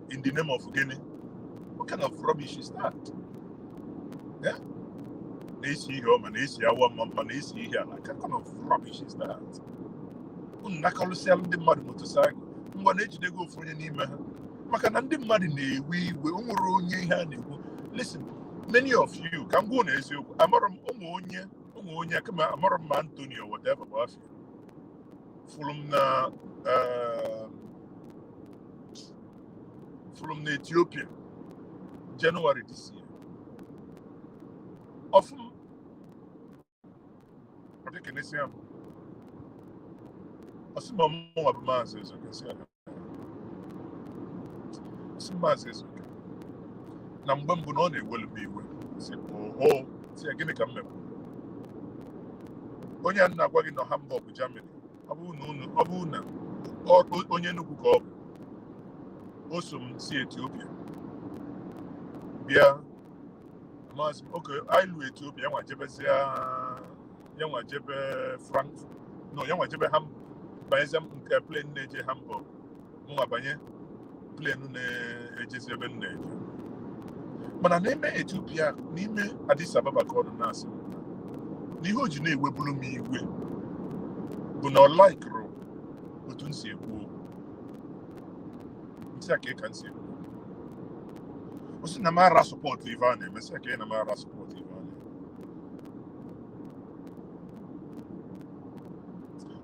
in the name of gịnị? What kind of rubbish is that? Yeah? Na-esi ihe ọma, na-esi awa mma mma, na-esi ihe ala. What kind of rubbish is that? Unu nakọrọsịa ndị mmadụ motorcycle, ngwa na-ejidego ofu onye n'ime ha, maka na ndị mmadụ na-ewe iwe. O nwere onye ihe a na-ekwu. Listen, many of you, ka m gwuo na eziokwu, amarọ m ụmụ onye, ụmụ onye kama amarọ m ma Anthony or whatever bụ afọ fụrụ m na fụrụ m na Ethiopia January this year. Ọfụ m, ọ dị kenesi m, ọ sị m ọmụnwa bụ Maazị Ezoke. Sị ya, ọ sị Maazị Ezoke na mgbe mbụ na ọ na-ewelu m iwe. Sị o, sị ya, gịnị ka m mekwu? Onye a na-agwa gị nọ Hamburg, Germany. Ọ bụrụ na unu, ọ bụrụ na Onye Enugu ka ọ bụ. O so m si Etiopia bịa. Maazị m, oke anyị lu Etiopia, ya nwa jebezie, ya nwa jebe Frankfurt, no, ya nwa jebe Ham, banyezie nke plane na-eje Hamburg, mụ nwa banye plane na-ejezi ebe m na-eje. Mana n'ime Etiopia, n'ime Addis Ababa, ka ọ nọ na-asị m na ihe o ji na-ewebulu m iwe bụ na ọ likeụrụ otu m si ekwu okwu. Nsị a ka m si ekwu okwu, o sị na m ara support ife a na-eme. Sị ka ị na m ara support ife a na-eme.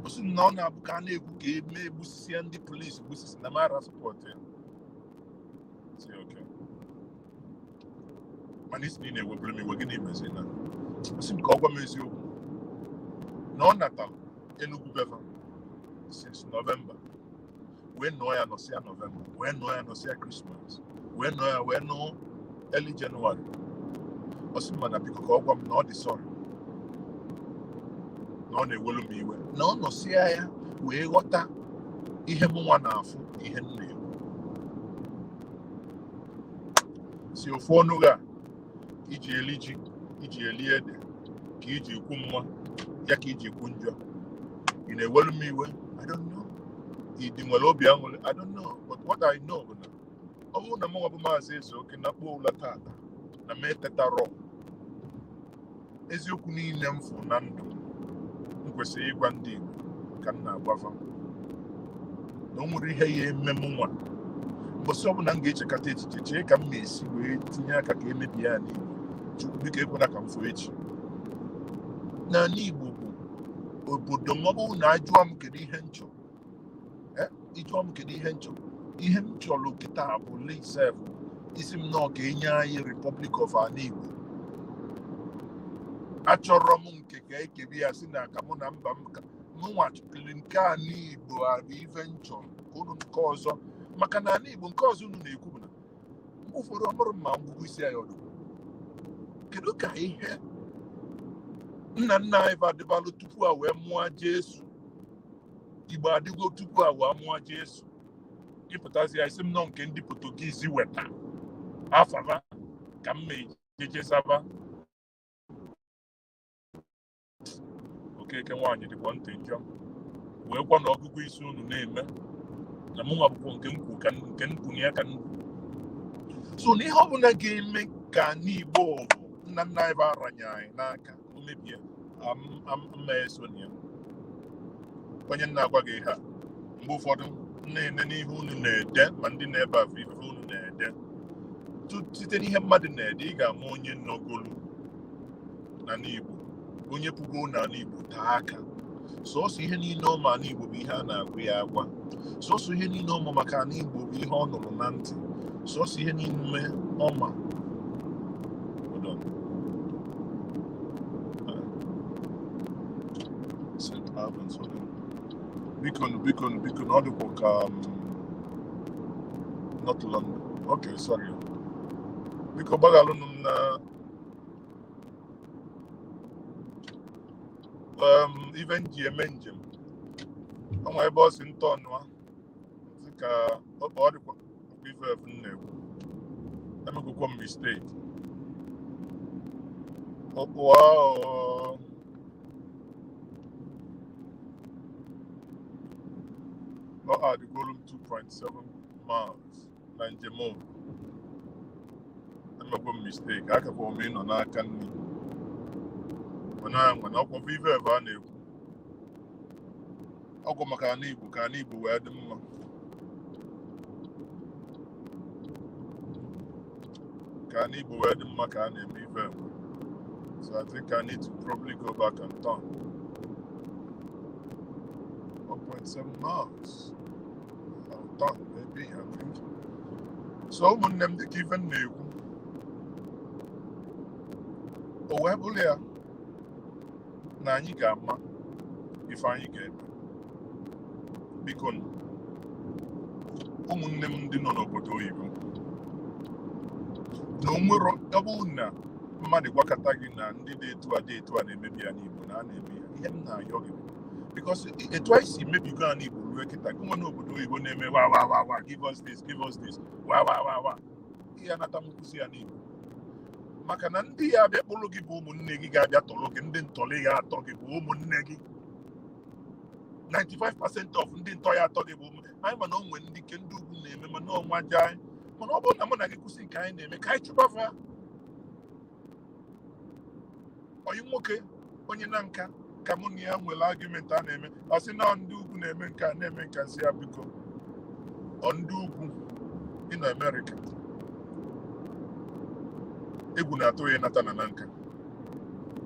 O sị na ọ na-abụ ka a na-ekwu ka eme egbusisia ndị polisi, gbusisi, na m ara support ya. Si okay, mana isi na ị na-eweburu m iwe, gịnị mezi? Na o sị m ka ọ gwa m eziokwu na ọ natara Enugu beva since November, wee nọọ ya nọsịa November, wee nọọ ya nọsịa Christmas, wee nọọ ya wee nọọ early January. Ọ sị m mana biko ka ọ gwa m na ọ dị sorry na ọ na-ewelu m iwe, na ọ nọsịa ya wee ghọta ihe mụ nwa na-afụ na ihe m na-ekwu. Si ofu ọnụ gị a iji eli ji, iji eli ede, ka iji ekwu mma ya, ka iji ekwu njọ. Ị na-ewelu m iwe, I don't know. Ị dị nwere obi aṅụrị, I don't know. But what I know bụ na ọ bụrụ na mụnwa bụ Maazị Ezeoke na kpuo ụla tata na m etetarọ, eziokwu niile m fụ na ndụ m kwesịrị ịgwa ndị Igbo ka m na-agwafa, na o nwere ihe ya eme m nwa mbọsị ọbụla m ga-echekata echiche chee ka m na-esi wee tinye aka ka emebie ya n'Igbo. Chukwu biko ekwela ka m fụ echi. N'ala Igbo bụ obodo m. Ọ bụrụ na ajụọ m kedu ihe m chọrọ, ịjụọ m kedu ihe m chọrọ, ihe m chọrọ kịta bụ lisef isi m nọọ ka enye anyị Republic of Ala Igbo. Achọrọ m nke ka ekebi ya si na ka mụ na mba m ka mụnwa chọrọ nke ala Igbo a bụ ife m chọrọ ka unu nke ọzọ, maka na ala Igbo nke ọzọ unu na-ekwu bụ na mgbe ụfọdụ ọ bụrụ ma ngwugwu isi anyị ọdụ. Kedu ka ihe nna nna anyị badịbalụ tupu a wee mụọ Jesu? Igbo adịgo tupu a wee mụọ Jesu. Ịpụtazi ya isi m nọ nke ndị Portuguese weta afava ka m ma ejeje saba. Okeke nwaanyị dịkwa ntị njọ wee kwa na ọgụgụ isi unu na-eme na mụnwa bụkwa nke m kwu ka nke m kwu na ya ka m kwu. So na ihe ọbụla ga-eme ka n'Igbo bụ nna nna anyị bụ aranye anyị n'aka o mebie, mma eso na ya. Onye nna agwa gị ihe a, mgbe ụfọdụ m na-ene n'ihe unu na-ede, ma ndị na-ebe afọ ife unu na-ede. Site n'ihe mmadụ na-ede, ị ga-ama onye nọgolu na n'Igbo, onye pụgo n'ala Igbo taa aka. Sọsọ ihe niile ọ ma n'Igbo bụ ihe a na-agụ ya agwa. Sọsọ ihe niile ọ ma maka ala Igbo bụ ihe ọ nụrụ na ntị. Sọsọ ihe niile ọ ma. Hold on. St. Albans, hold on. Biko nụ, biko nụ, biko nụ, ọ dịkwa ka North London. Okay, sorry. Biko gbaghalụnụ m na ife m ji eme njem. Ọ nwe ebe ọ si ntọ ọnụa dị ka ọ dịkwa ife efu m na-ekwu. Emegokwa m mistake. Wow. Ọ adịgolu m 2.7 miles na njem o. Emegwo m mistake. Akakwa m ịnọ n'aka nri. Mana mana ọkwa ife ebe a na-ekwu. Ọgwụ maka ala Igbo ka ala Igbo wee dị mma. Ka ala Igbo wee dị mma ka a na-eme ife enwe. So I think I need to probably go back and turn. 1.7 miles. I'll turn, maybe, I think. So ụmụnne m, dịka ife m na-ekwu, o wee bụrụ ya na anyị ga-ama ife anyị ga-eme. Biko nụ, ụmụnne m ndị nọ n'obodo oyibo, na onwero ọ bụrụ na mmadụ gwakọta gị na ndị dị etu a dị etu a na-emebi ya n'Igbo na a na-eme ya, ihe m na-ayọ gị bụ because etu anyị si mebigo ala Igbo Rue kịta gị nwa n'obodo oyibo na-eme wa wa wa wa, give us this, give us this, wa wa wa wa, ihe anata nkwụsị ya n'Igbo, maka na ndị ya abịa kpụrụ gị bụ ụmụnne gị ga-abịa tọrọ gị. Ndị ntọrị ya atọ gị bụ ụmụnne gị. 95% of ndị ntọ ya atọ gị bụ ụmụ anyị. Mana o nwere ndị ke ndị ugwu na-eme, mana ọnwa ji anyị. Mana ọ bụrụ na mụ na gị kwụsị nke anyị na-eme, ka anyị chụbafa oyi nwoke onye na nka ka mụ na ya nwere argument a na-eme. Ọ sị na ndị ugwu na-eme nke a, na-eme nka. Nsị ya, biko, ọ ndị ugwu ị nọ Amerịka, egwu na-atụ ya ịnata na nka.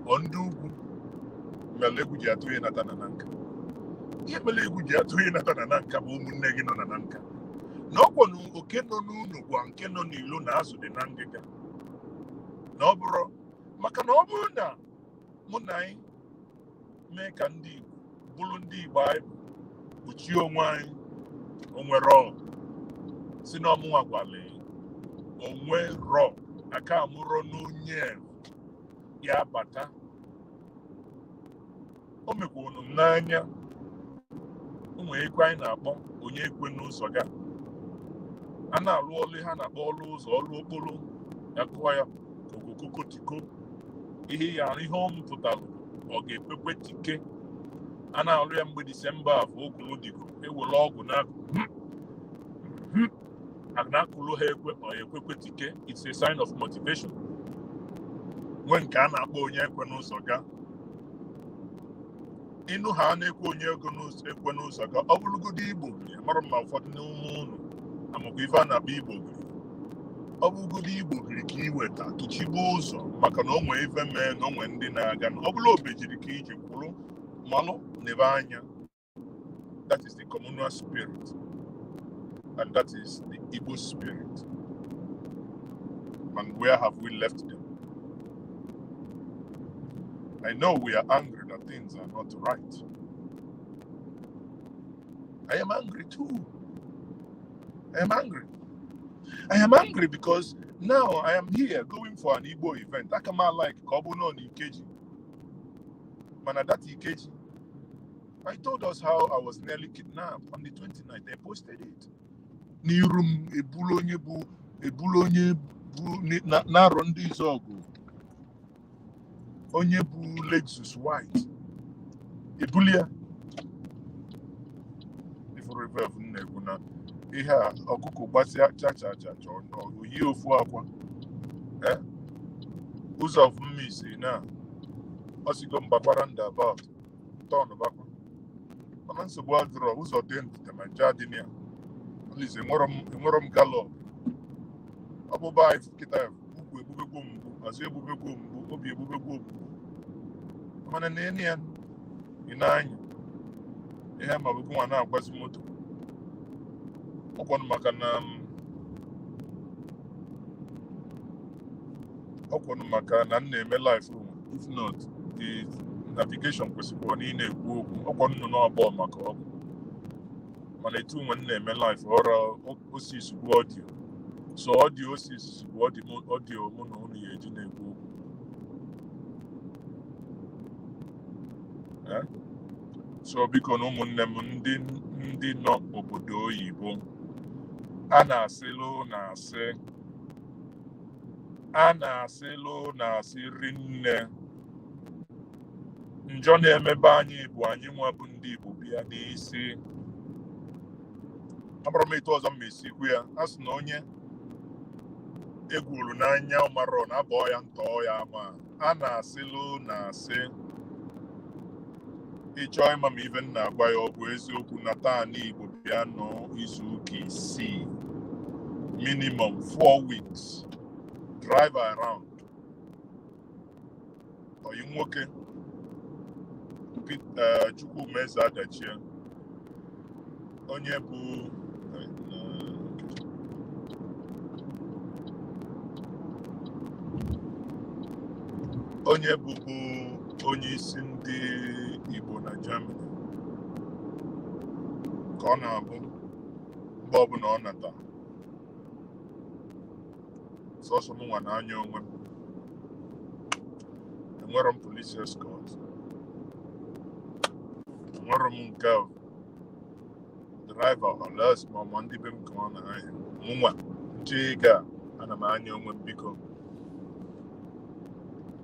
Ọ ndị ugwu mere egwu ji atụ ya ịnata na nka. Ihe mere egwu ji atụ ya ịnata na nka bụ ụmụnne gị nọ na nka na ọkwọ na oke nọ n'ụlọ gwa nke nọ n'ilo na azụ dị na ngịga. Na ọ bụrụ maka na ọ bụrụ na mụ na anyị mee ka ndị Igbo bụrụ ndị Igbo, anyị bụ kpuchie onwe anyị. Onwere si na ọmụnwa gwara onwe rọ aka amụrọ n'onye ya bata. O mekwunu m n'anya ụmụ ekwe anyị na-akpọ onye ekwe n'ụzọ ga a na-alụ ọlụ ha na-akpọ ọlụ ụzọ, ọlụ okporo ya, kụọ ya kokokoko tiko. Ihe ya, ihe ọ mụpụtara, ọ ga-ekwekwe tike. A na-alụ ya mgbe Disemba afọ okulu digo ewere ọgwụ na na-akụlụ ha ekwe, ọ ekwekwe tike. It's a sign of motivation. Nwee nke a na-akpọ onye ekwe n'ụzọ ga ịnụ ha na-ekwe onye ego ekwe n'ụzọ ga. Ọ bụrụgodo Igbo giri mara ma ụfọdụ n'ụmụ unu amakwa ife a na-akpọ Igbo giri. Ọ bụrụgodo Igbo giri ka ị weta tụchigbo ụzọ, maka na o nwee ife mee na o nwee ndị na-aga. Ọ bụrụ obejiri ka iji kwụrụ malụ n'ebe anya. That is the communal spirit and that is the Igbo spirit. And where have we left them? I know we are angry that things are not right. I am angry too. I am angry. I am angry because now I am here going for an Igbo event. Aka m like ka ọ bụ nọ n'Ikeji. Mana that Ikeji, I told us how I was nearly kidnapped on the 29th. I posted it. N'iru m, ebulu onye bụ ebulu onye bụ na-arọ ndị Izọgụ, onye bụ Lexus white. Ebuli ya. Ifuru ife m na-ekwu na ihe a, ọkụkọ gbasịa cha cha cha cha, ọ oyie ofu akwa. Eh? Ụzọ of mmisi na ọ sigo mgbakwa roundabout turn bakwa, mana nsogbu adịrọ. Ụzọ dị ndịda ma nje adị na ya. At least enwerọ m gallop. Ọbụba anyị kịta, ukwu egbubegwo mgbu, azụ egbubegwo mgbu, obi egbubegwo mgbu, mana na ene ya ị na-anya ihe ma bụ nwa na-agbazi moto. Ọkwanụ maka na ọkwanụ maka na m na-eme live onwe. If not, the navigation kwesịkwara na ị na-ekwu okwu. Ọkwa nnụnụ abụọ maka ọ bụ mana etu nwe m na-eme live ọra osis bụ audio, so audio osis bụ audio mụ na unu ya eji na-ekwu okwu. Eh? So biko na ụmụnne m ndị nọ obodo oyibo, a na-asịlụ na-asị, a na-asịlụ na-asị rinne. Njọ na-emebe anyị bụ anyị nwa bụ ndị Igbo bịa n'isi. Abụrụ m etu ọzọ m esi kwu ya, a sị na onye egwuru n'anya ọmarọ na abọọ ya ntọọ ya ama. A na-asịlụ na-asị. Ịchọọ ịma ma ife m na-agwa ya ọ bụ eziokwu, na taa Igbo bịa nọ izu ụka 6, minimum 4 weeks, drive around. Oyi nwoke Chukwumeze Adachie, onye bụ onye bụbu onye isi ndị Igbo na Germany, ka ọ na-abụ mgbe ọbụla ọ nata, sọsọ m nwa na-anya onwe m. Enwerọ m police escort, enwerọ m nke a. Driver unless ma ọ ndị be m ka ọ na-anya. Mụnwa nche ịga, ana m anya onwe m. Biko,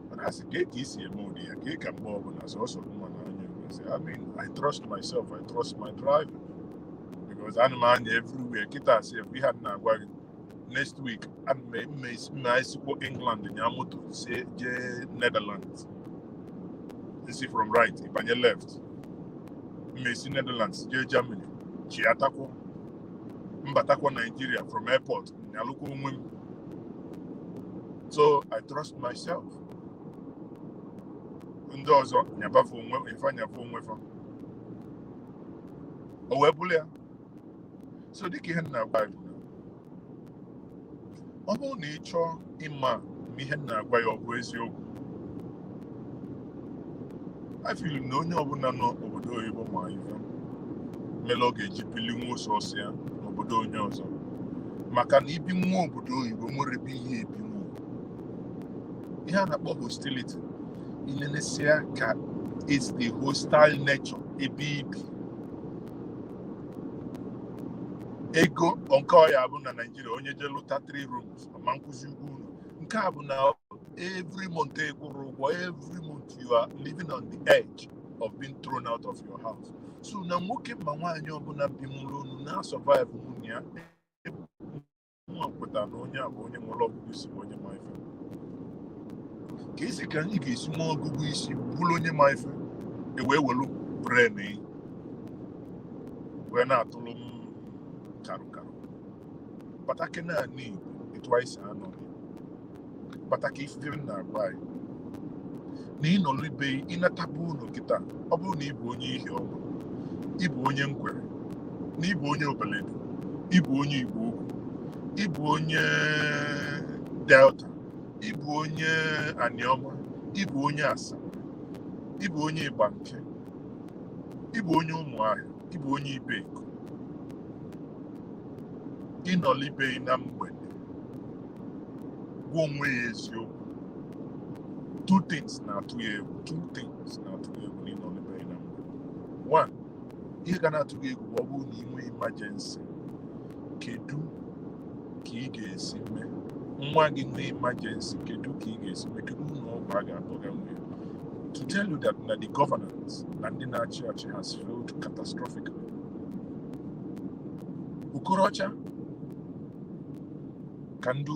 mana asị ka isi eme ụdị ya ka mgbe ọbụla sọsọ nwa na-anya onwe. Sị, I mean, I trust myself, I trust my driver, because ana m anya everywhere. Kịta asị ihe a na-agwa gị, next week ana m mma esikwo England nya moto si jee Netherlands. Isi from right ịbanye left. Mma esi Netherlands jee Germany, chiatakwo, mbatakwa Nigeria from airport, nyalụkwa onwe m. So I trust myself. Ndị ọzọ nyabafe onwe ife, nyafe onwe fa. O wee bụrụ ya. So dịka ihe m na-agwa gị bụ na ọ bụrụ na ị chọọ ịma ma ihe m na-agwa ya ọ bụ eziokwu, I feel na onye ọbụla nọ obodo oyibo ma ife mere ọ ga-eji bili nwa sọsọ ya n'obodo onye ọzọ, maka na ibi nwa obodo oyibo nwere ebe ihe ebi nwa, ihe a na-akpọ hostility. Inenesia ka it's the hostile nature ebe ibi ego nke ọ ya bụ na Naijiria, onye jee lụta 3 rooms ma nkwụzi ụgwọ ụlọ. Nke a bụ na every month ekwụrụ ụgwọ, every month you are living on the edge of being thrown out of your house. So na nwoke ma nwaanyị ọbụla bi nwụrụ unu na survive nwunye ya, nwa kwetara na onye a bụ onye nwere ọgụgụ isi, bụ onye ma ife. Ka esi ka anyị ga-esi nwee ọgụgụ isi bụrụ onye ma ife, e wee welu brain wee na-atụrụ m karụ karụ batake naanị Igbo etu anyị si anọ batake. Ife m na-agwa anyị na ịnọlụ ibe ịnataba unu kịta, ọ bụrụ na ị bụ onye ihe ọma, ịbụ onye Nkwere, na ịbụ onye Obeledu, ịbụ onye Igbo Ukwu, ịbụ onye Delta, ịbụ onye Aniọma, ịbụ onye Asaba, ịbụ onye Igbanke, ịbụ onye Ụmụahịa, ịbụ onye Ibeku, ịnọlibe na mgbede, gwa onwe ya eziokwu, two things na-atụ ya egwu. Two things na-atụ ya egwu na ịnọlibe na mgbede. One, ihe ga na-atụ gị egwu bụ ọ bụrụ na ị nwee emergency, kedu ka ị ga-esi mee? Nwa gị nwee emergency, kedu ka ị ga-esi mee? Kedu ụlọ ọgwụ a ga-akpọga nwa ya? To tell you that na the governance na ndị na-achị achị has failed catastrophically. Okorocha ka ndị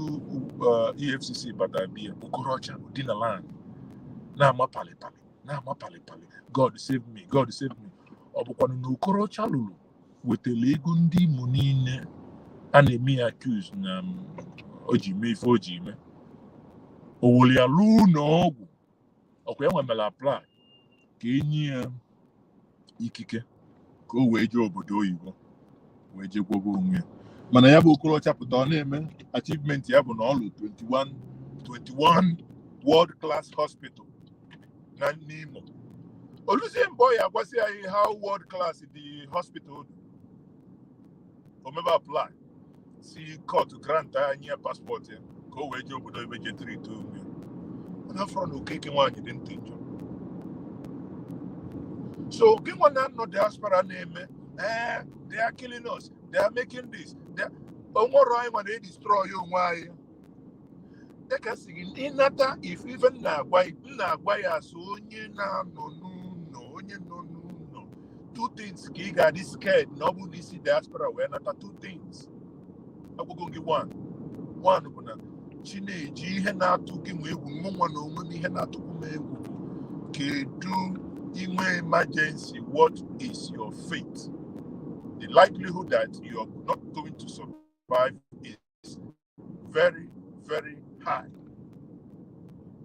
EFCC batara biya. Okorocha dinala na-ama palịpalị, na-ama palịpalị, "God save me, God save me." Ọ bụkwanụ na Okorocha lụrụ wetara ego ndị Imo niile a na-eme ya accuse na o ji mee ife o ji mee, o were ya lụọ ụlọ ọgwụ. Ọkwa ya nwemere apply ka enye ya ikike ka o wee jee obodo oyibo wee jee gwọba onwe ya. Mana ya bụ Okorocha pụta, ọ na-eme achievement ya bụ na ọ lụ 21 21 world class hospital na n'Imo. Oluzie mgbe ọ ya agwasị anyị how world class the hospital dị, o mebe apply si court grant anyị ya passport ya ka o wee jee obodo ebe jee treat onwe ya. Mana afọrọ na Okeke nwaanyị dị ntị njọ. So gị nwa na-anọ diaspora na-eme, ee, they are killing us, they are making this, onwere anyị nwa na-edestroy onwe anyị. Dịka si gị ịnata ife, ife m na-agwa m na-agwa ya asụ onye na-anọ n'ụlọ, onye nọ n'ụlọ, two things ka ị ga-adị scared na ọ bụrụ na isi diaspora wee nata. Two things agwụgo gị. One, one bụ na chi na-eji ihe na-atụ gị nwa egwu. Mụ nwa na onwe m, ihe na-atụkwu m egwu bụ kedu inwe emergency, what is your fate? The likelihood that you are not going to survive is very, very high.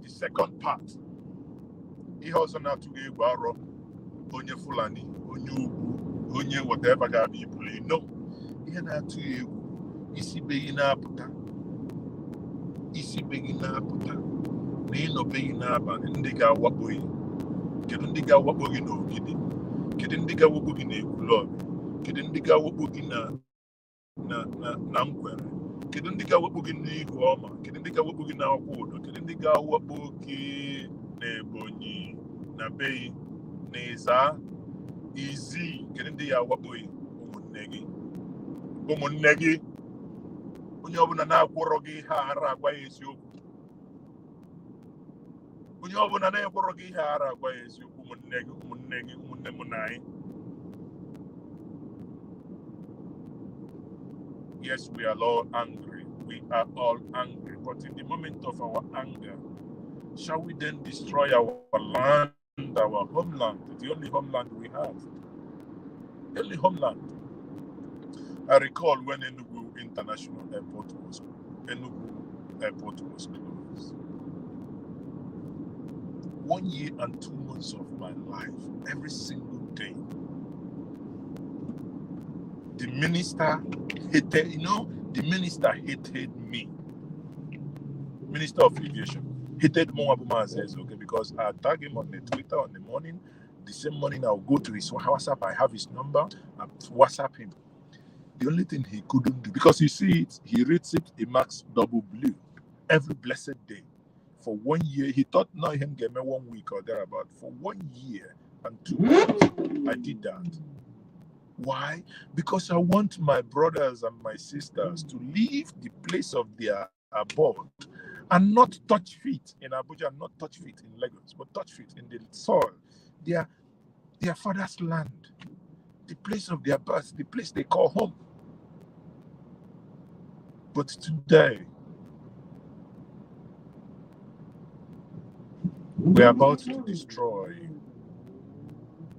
The second part, ihe ọzọ na-atụ gị egwu arọ onye Fulani, onye ugwu, onye whatever ga-abịa ibuli no. Ihe na-atụ ya egwu, isi be gị na-apụta, isi be gị na-apụta na ịnọbeghị n'abalị, ndị ga-awakpo gị. Kedu ndị ga-awakpo gị n'Ogidi? Kedu ndị ga-awakpo gị n'Ekwulọbịa? Kedu ndị ga-awakpo gị na Nkwere? Kedu ndị ga-awakpo gị n'Ihu Ọma? Kedu ndị ga-awakpo gị n'Akwụ Ụdọ? Kedu ndị ga-awakpo gị n'Ebonyi na Beyi na Ịza Izi? Kedu ndị ya awakpo gị? Ụmụnne. Ụmụnne gị, ụmụnne gị, onye ọbụla na-akwụrọ gị ihe ara agwa ya eziokwu. Onye ọbụla na-ekwụrọ gị ihe ara agwa ya eziokwu. Ụmụnne gị, ụmụnne gị, ụmụnne m na anyị. Yes, we are all angry. We are all angry. But in the moment of our anger, shall we then destroy our land, our homeland, the only homeland we have? The only homeland. I recall when Enugu International Airport was Enugu Airport was closed. 1 year and 2 months of my life, every single day, the minister hated, the minister hated me. Minister of Aviation hated Mo Abumazi, okay, because I tag him on the Twitter on the morning. The same morning I'll go to his WhatsApp. I have his number. I WhatsApp him. The only thing he couldn't do, because he sees it, he reads it, he marks double blue every blessed day. For 1 year, he thought now him get me 1 week or thereabout. For 1 year and 2 months, I did that. Why? Because I want my brothers and my sisters to leave the place of their abode and not touch feet in Abuja, not touch feet in Lagos, but touch feet in the soil, their father's land, the place of their birth, the place they call home. But today, we're about to destroy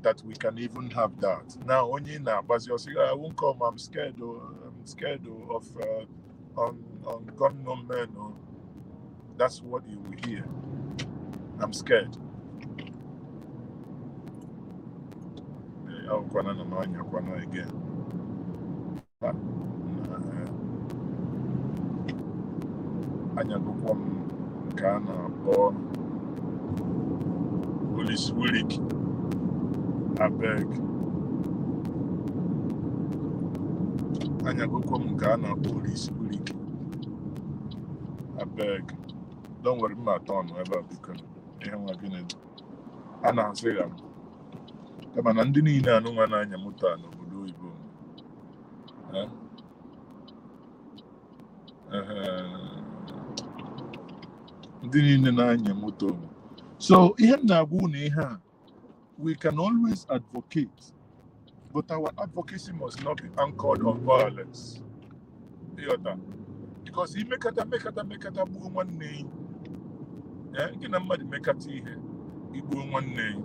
that we can even have that. Now, only now, but you say, I won't come, I'm scared, oh, I'm scared oh, of on gun men. Oh. That's what you will hear. I'm scared. Again. Police Willick, I beg. Police Willick, I beg. Don't worry about turn ever because a na-asị ya kama na ndị niile anụnwa na-anya moto a n'obodo oyibo ndị niile na-anya moto. So ihe m na-agwa unu ihe a, we can always advocate, but our advocacy must not be anchored on violence. Ịghọta? Because imekata mekata mekata gbuo nwanne ya, gị na mmadụ mekata ihe igbuo nwanne ya.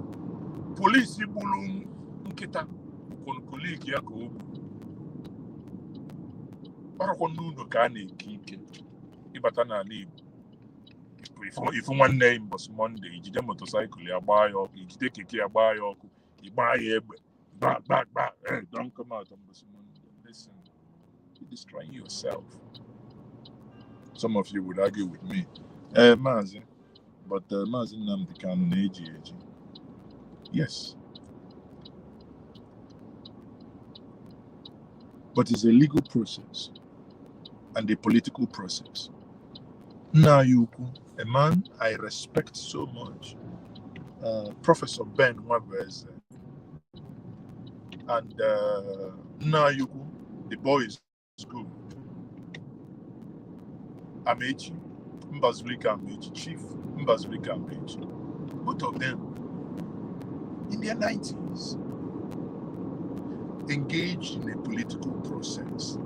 Polisi gburu nkịta koliki ya ka o gburu. Ọrụkwa n'ụlọ ka a na-eke ike ịbata n'ala Igbo. Ifu nwanne ya mbọsị Mọnde, ijide motosaịkụl ya gbaa ya ọkụ, ijide keke ya gbaa ya ọkụ, ịgbaa ya egbe, gba gba gba, hey, don't come out on mbọsị Mọnde. Listen, you're destroying yourself. Some of you would argue with me. Maazị, but Maazị Nnamdi Kanu na-eji eji. Yes. But it's a legal process and a political process. Nna a man I respect so much, Professor Ben Nwabeze, and Nna the boy is good. Amechi, Mbazulike Amechi, Chief Mbazulike Amechi, both of them in their 90s engaged in a political process.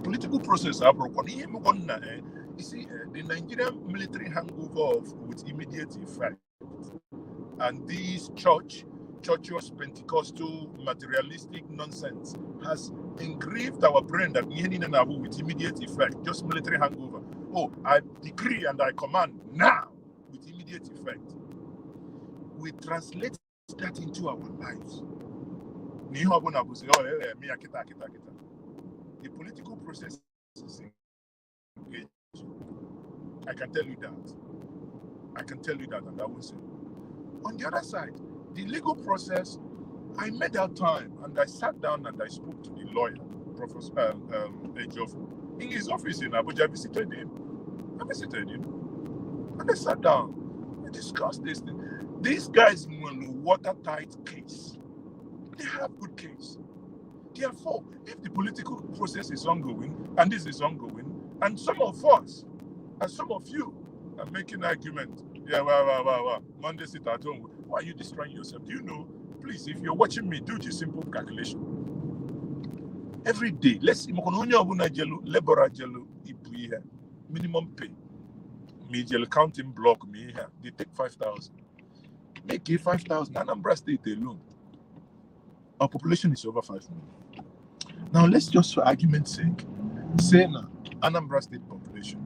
Political process, you see, the Nigerian military hangover of, with immediate effect, and these churches, Pentecostal, materialistic nonsense has engraved our brain that with immediate effect, just military hangover. Oh, I decree and I command now with immediate effect. We translate that into our lives. The political process is engaged. I can tell you that. I can tell you that, and I will say. On the other side, the legal process, I made out time and I sat down and I spoke to the lawyer, Professor Ejiofor, in his office in Abuja. I visited him. And I sat down. We discussed this thing. These guys in a watertight case. They have good case. Therefore, if the political process is ongoing, and this is ongoing, and some of us, and some of you are making argument, yeah, well, Monday sit at home. Why are you destroying yourself? Do you know? Please, if you're watching me, do the simple calculation. Every day, let's see, maka na onye ọbụla jelu labor jelu ibu ihe minimum pay, ma ijelu counting block ma ihe a, they take 5,000. Make it 5,000. Anambra State alone, our population is over 5 million. Now, let's just for argument's sake, say now, Anambra State population,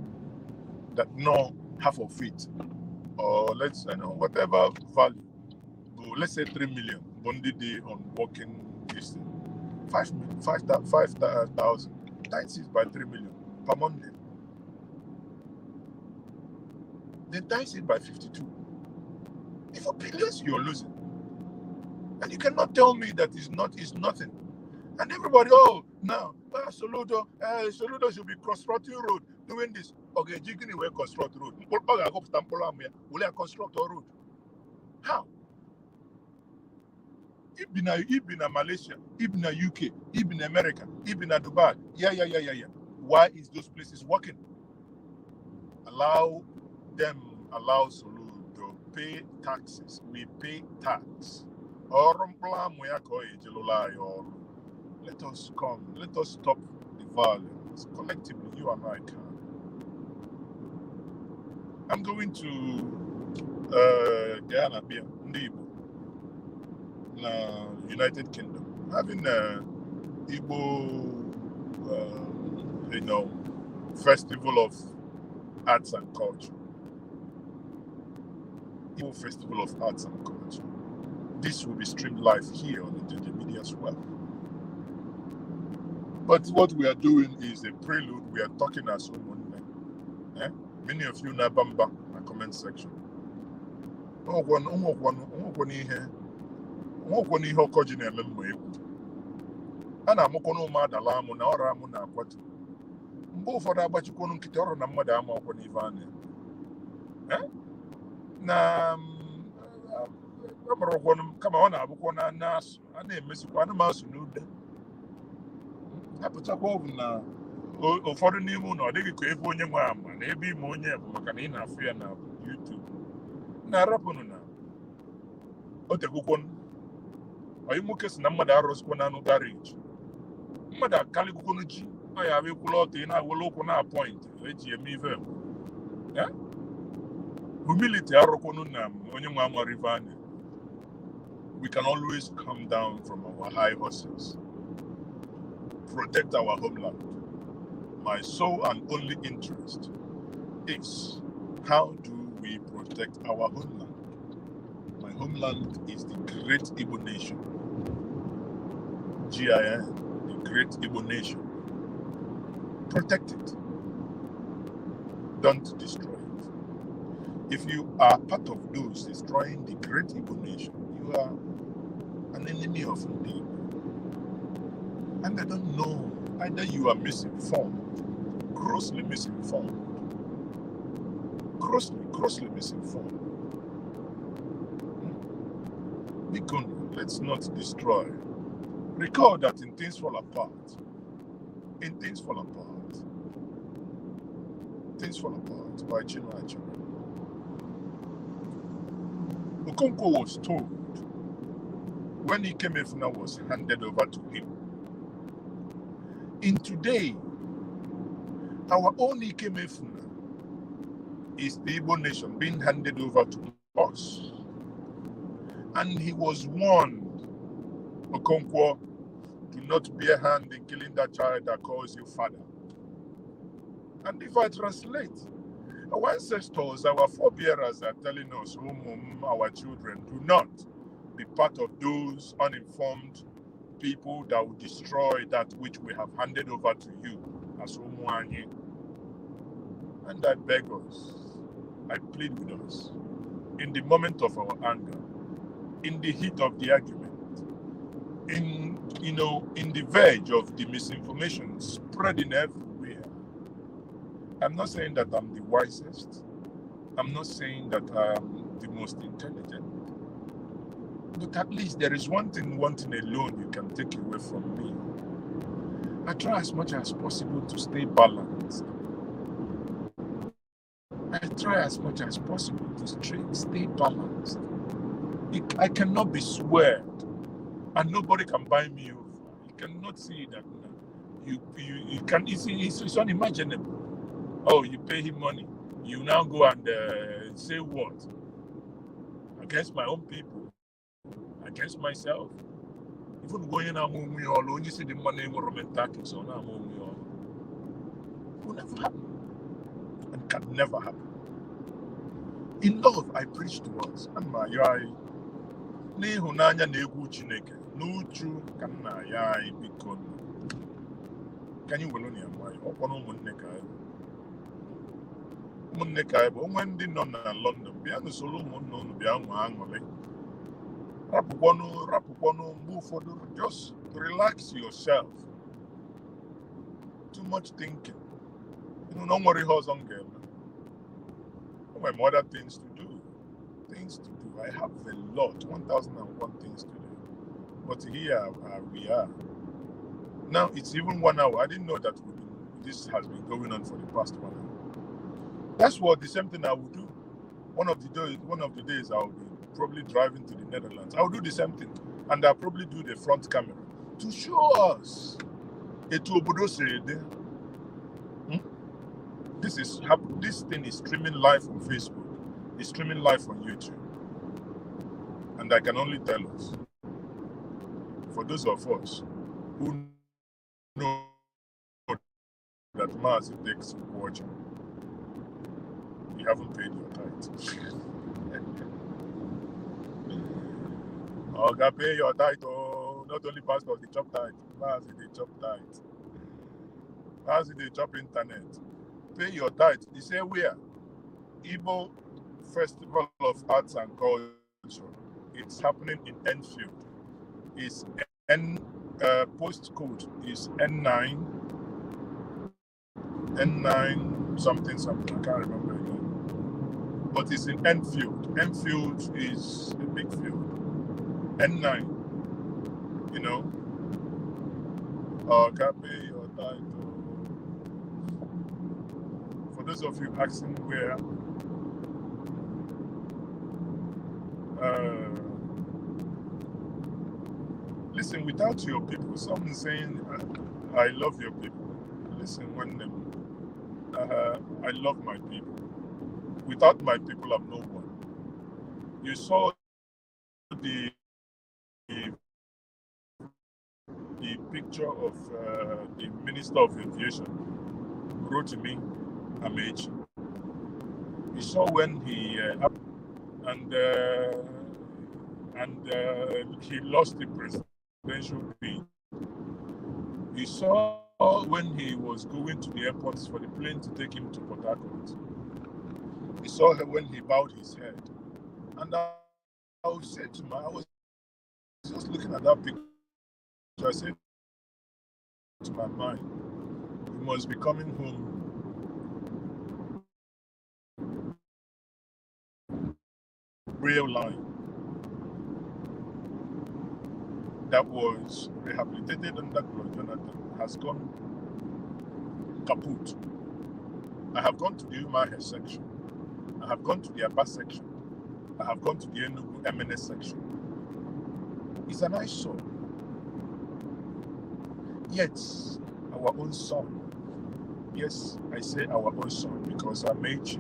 that no half of it, or let's, you know, whatever value, but let's say 3 million, bonded day on working this thing, 5 million, 5,000, times it by 3 million per Monday. Then times it by 52. If for billions you're losing. And you cannot tell me that it's not, it's nothing. And everybody, oh, now, Soludo, Soludo should be constructing road, doing this. Okay, Jigini will construct road. Okay, I hope will I construct a road? How? If been a Malaysia, if been a UK, if been America, if been a Dubai, yeah. Why is those places working? Allow them, allow Soludo pay taxes. We pay tax. Ọrụ mkpụrụ amụ ya ka ọ ejelụla anyị ọrụ. Let us come. Let us stop the violence. Collectively, you and I can. I'm going to Ghana, ndị Igbo, na United Kingdom, having a Igbo, festival of arts and culture. Igbo Festival of Arts and Culture. This will be streamed live here on the media as well. But what we are doing is a prelude. We are talking as ụmụnne. Eh? Many of you na-aba mba na comment section. Onwekwanụ ihe ọkọji na-eme mma egwu. A na-amụkwanụ ụmụ adala amụ na ọrụ amụ na-akwatu. Mgbe ụfọdụ agbachikwanụ nkịtị ọrụ na mmadụ ama ọkwa n'ife a na-eme. Eh? Na amarakwanụ m kama ọ na-abụkwa na na-asụ a na-emesikwa anụ m asụ n'ude apụtakwa ọ bụ na ụfọdụ n'ime ụlọ ọ dịghị ka ebe onye nwe ama na ebe ime onye bụ maka na ị na-afụ ya na YouTube na-arapụnụ na o tegokwo onye nwoke si na mmadụ arụsịkwa n'anụ garage mmadụ akaligokwanụ ji ọ ya abụ ekwula ọtọ ị na-awele ụkwụ na point eji eme ife. Eh? Humility arụkwanụ na onye nwe amara ife anya. We can always come down from our high horses, protect our homeland. My sole and only interest is how do we protect our homeland? My homeland is the great Igbo nation, GIN, the great Igbo nation. Protect it, don't destroy it. If you are part of those destroying the great Igbo nation, you are an enemy of the Igbo. And I don't know, either you are misinformed, grossly misinformed, grossly, grossly misinformed. Biko, let's not destroy. Recall that in Things Fall Apart, in Things Fall Apart, Things Fall Apart by Chinua Achebe, Okonkwo was told when Ikemefuna was handed over to him. In today, our own Ikemefuna is the Igbo nation being handed over to us. And he was warned, Okonkwo, do not bear hand in killing that child that calls you father. And if I translate, our ancestors, our forebearers are telling us, whom our children, do not be part of those uninformed people that will destroy that which we have handed over to you as ụmụ anyị. And I beg us, I plead with us, in the moment of our anger, in the heat of the argument, in in the verge of the misinformation spreading everywhere. I'm not saying that I'm the wisest. I'm not saying that I'm the most intelligent. But at least there is one thing alone you can take away from me. I try as much as possible to stay balanced. I try as much as possible to stay balanced. I cannot be sweared, and nobody can buy me over. You cannot see that. You can. It's unimaginable. Oh, you pay him money. You now go and say what against my own people, against myself. Even going on onwe ya ọlụ, onye si dị mma na-enwero mental case, ọ na-ama onwe ya ọlụ. Will never happen and can never happen. In love, I preach to us. Ana m ayọ anyị n'ịhụnanya na egwu Chineke n'uchu ka m na-ayọ anyị, biko nụ, ka anyị were ya nwayọ. Ọkwa na ụmụnne ka anyị bụ, ụmụnne ka anyị bụ. Onwe ndị nọ na London, bịa n'usoro ụmụnne unu, bịa nwee aṅụrị. Rapụkwanụ, rapụkwanụ. Mgbe ụfọdụ, just relax yourself. Too much thinking. Ịnụ na o nwere ihe ọzọ m ga-eme. Enwere m other things to do, things to do. I have a lot, 1001 things to do, but here we are now. It's even one hour. I didn't know that this has been going on for the past one hour. That's what the same thing I will do. One of the days I'll be probably driving to the Netherlands. I'll do the same thing, and I'll probably do the front camera to show us etu obodo siri dị. This thing is streaming live on Facebook. It's streaming live on YouTube. And I can only tell us, for those of us who know that Mazi takes watching, you haven't paid your tithe. Oh, pay your tithe. Oh, not only pastors, they chop tithe. Mazi, they chop tithe. Mazi, they chop internet. Pay your tithe. You say where? Igbo Festival of Arts and Culture. It's happening in Enfield. It's N postcode is N9 N9 something something. I can't remember again. But it's in Enfield. Enfield is a big field. N9, you know. Can pay your tithe. For those of you asking where, listen, without your people, someone saying, I love your people. Listen, when I love my people. Without my people, I'm no one. You saw the picture of the Minister of Aviation, Rotimi Amaechi. You saw when he and he lost the presidential bid. You saw when he was going to the airport for the plane to take him to Port Harcourt. You saw her when he bowed his head. And I was just looking at that picture. I said to my mind, he must be coming home. Rail line that was rehabilitated under Goodluck Jonathan has gone kaput. I have gone to the Umahi section. I have gone to the Aba section. I have gone to the Enugu MNS section. It's an eyesore. Yet, our own son. Yes, I say our own son because Amaechi,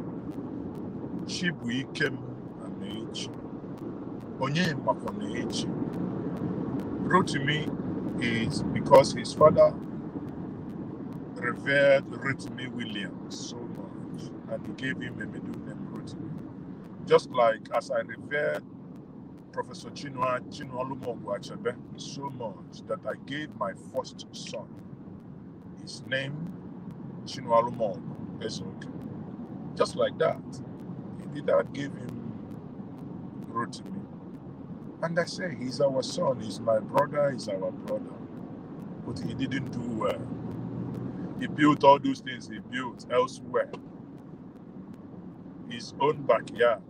Chibuikem Amaechi, Onye Rotimi is because his father revered Rotimi Williams so much, and he gave him a middle name, Rotimi. Just like as I revered Professor Chinua Chinualumogu Achebe so much that I gave my first son his name, Chinualumogu Ezeoke. Just like that, the dad gave him Rotimi. And I say, he's our son, he's my brother, he's our brother. But he didn't do well. He built all those things he built elsewhere, his own backyard.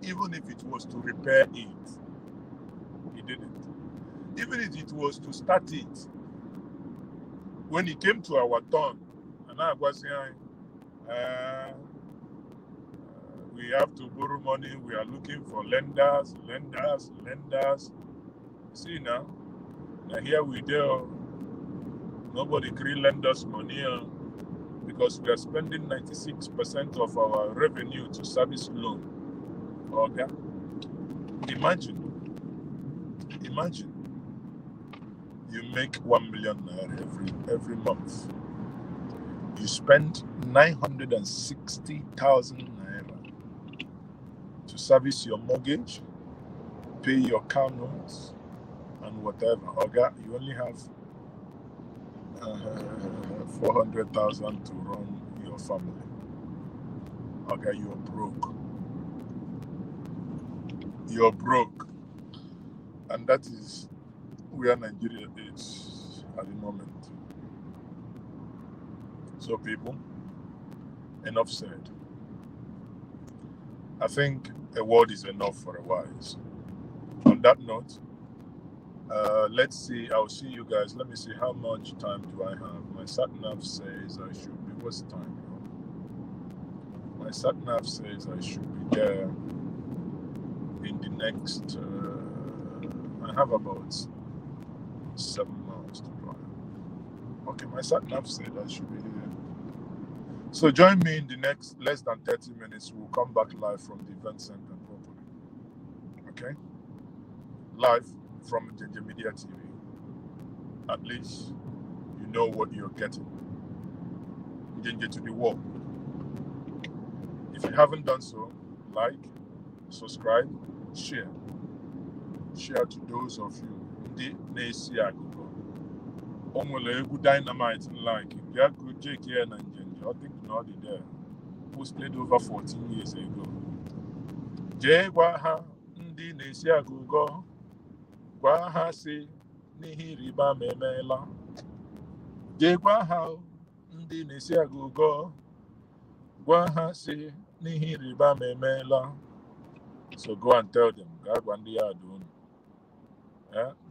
Even if it was to repair it, he didn't. Even if it was to start it, When it came to our turn, a na-agwazi anyị, we have to borrow money, we are looking for lenders, lenders, lenders. See now, now here we go. Nobody can lend us money because we are spending 96% of our revenue to service loan. Okay? Imagine you make 1 million naira every month. You spend 960,000 naira to service your mortgage, pay your car notes, and whatever. Okay, you only have 400,000 to run your family. Okay, you're broke. You're broke. And that is where Nigeria is at the moment. So, people, enough said. I think a word is enough for a wise. On that note, let's see. I'll see you guys. Let me see, how much time do I have? My sat nav says I should be. What's the time now? My sat nav says I should be there in the next. I have about 7 miles to drive. Okay, my sat nav said I should be here. So join me in the next less than 30 minutes. We'll come back live from the event center properly. Okay? Live from Njenje Media TV. At least you know what you're getting. Njenje to the world. If you haven't done so, like, subscribe, share. Share to those of you ndị na-esi akụkọ. O nwere egwu Dynamite like bịa check ya na Njenje. I think na ọ dị there. Posted over 14 years ago. Jee gwa ha ndị na-esi agụgọ, gwa ha sị n'ihe ịrịba ama emeela. Jee gwa ha ndị na-esi agụgọ, gwa ha sị n'ihe ịrịba ama emeela. So go and tell them, gaa gwa ndị ya unu.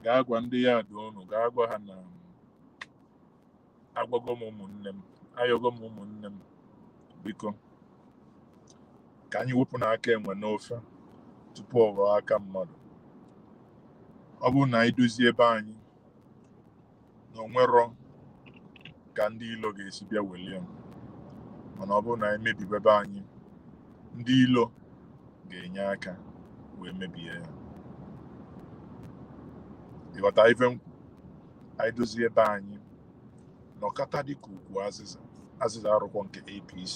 Gaa gwa ndị ya unu, gaa gwa ha na agwago m ụmụnne m, ayọgo m ụmụnne m, biko ka anyị wepụ n'aka enwe n'ofe tupu ọ ghọọ aka mmadụ. Ọ bụrụ na anyị dozie ebe anyị na onwerọ ka ndị ilo ga-esi bịa welie m, mana ọ bụrụ na anyị mebibe ebe anyị, ndị ilo ga-enye aka wee mebie ya. Ịghọta ife m kwu? Anyị dozie ebe anyị, nọkọta dịka ugwu azịza azịza arụkwọ nke APC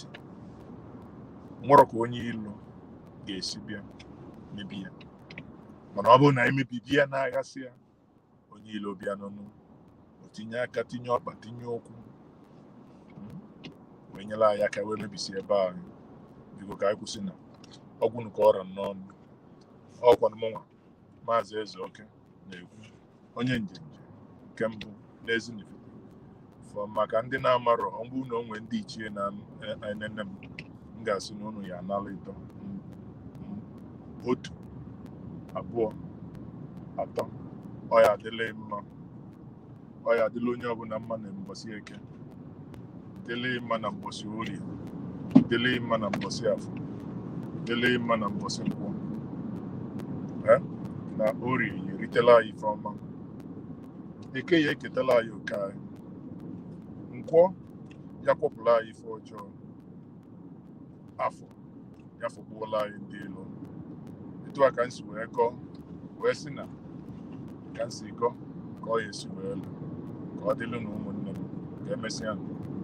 nwere ka onye ilo ga-esi bịa mebie ya. Mana ọ bụrụ na anyị mebibi ya na-aghasị ya, onye ilo bịa n'ọnụ o tinye aka, tinye ọkpa, tinye ụkwụ, wee nyere anyị aka wee mebisie ebe anyị. Biko ka anyị kwụsị na ọgwụ nke ọra n'ọnụ. Ọkwanụ mụnwa, Maazị Ezeoke, na-ekwu, onye Njenje nke mbụ n'Ezinifite. Fọ maka ndị na-amarọ, ọ bụrụ na o nwee ndị ichie na-enene m, m ga-asị na unu ya anala ịtọ. Otu, abụọ, atọ. Ọ ya adịla mma, ọ ya adịla onye ọbụla mma na mbọsị Eke, dịla mma na mbọsị Orie, dịla mma na mbọsị Afọ, dịla mma na mbọsị Nkwọ. Na Orie ya eritela anyị ife ọma, Eke ya eketala anyị oke anyị, Nkwọ ya kwọpụla anyị ife ọjọọ, Afọ ya fọgbuola anyị ndị ilo. Etu a ka m si wee gọọ, wee sị na ka m si gọọ ka ọ ya esi wee lụ, ka ọ dịlụ na ụmụnne m ka emesịa.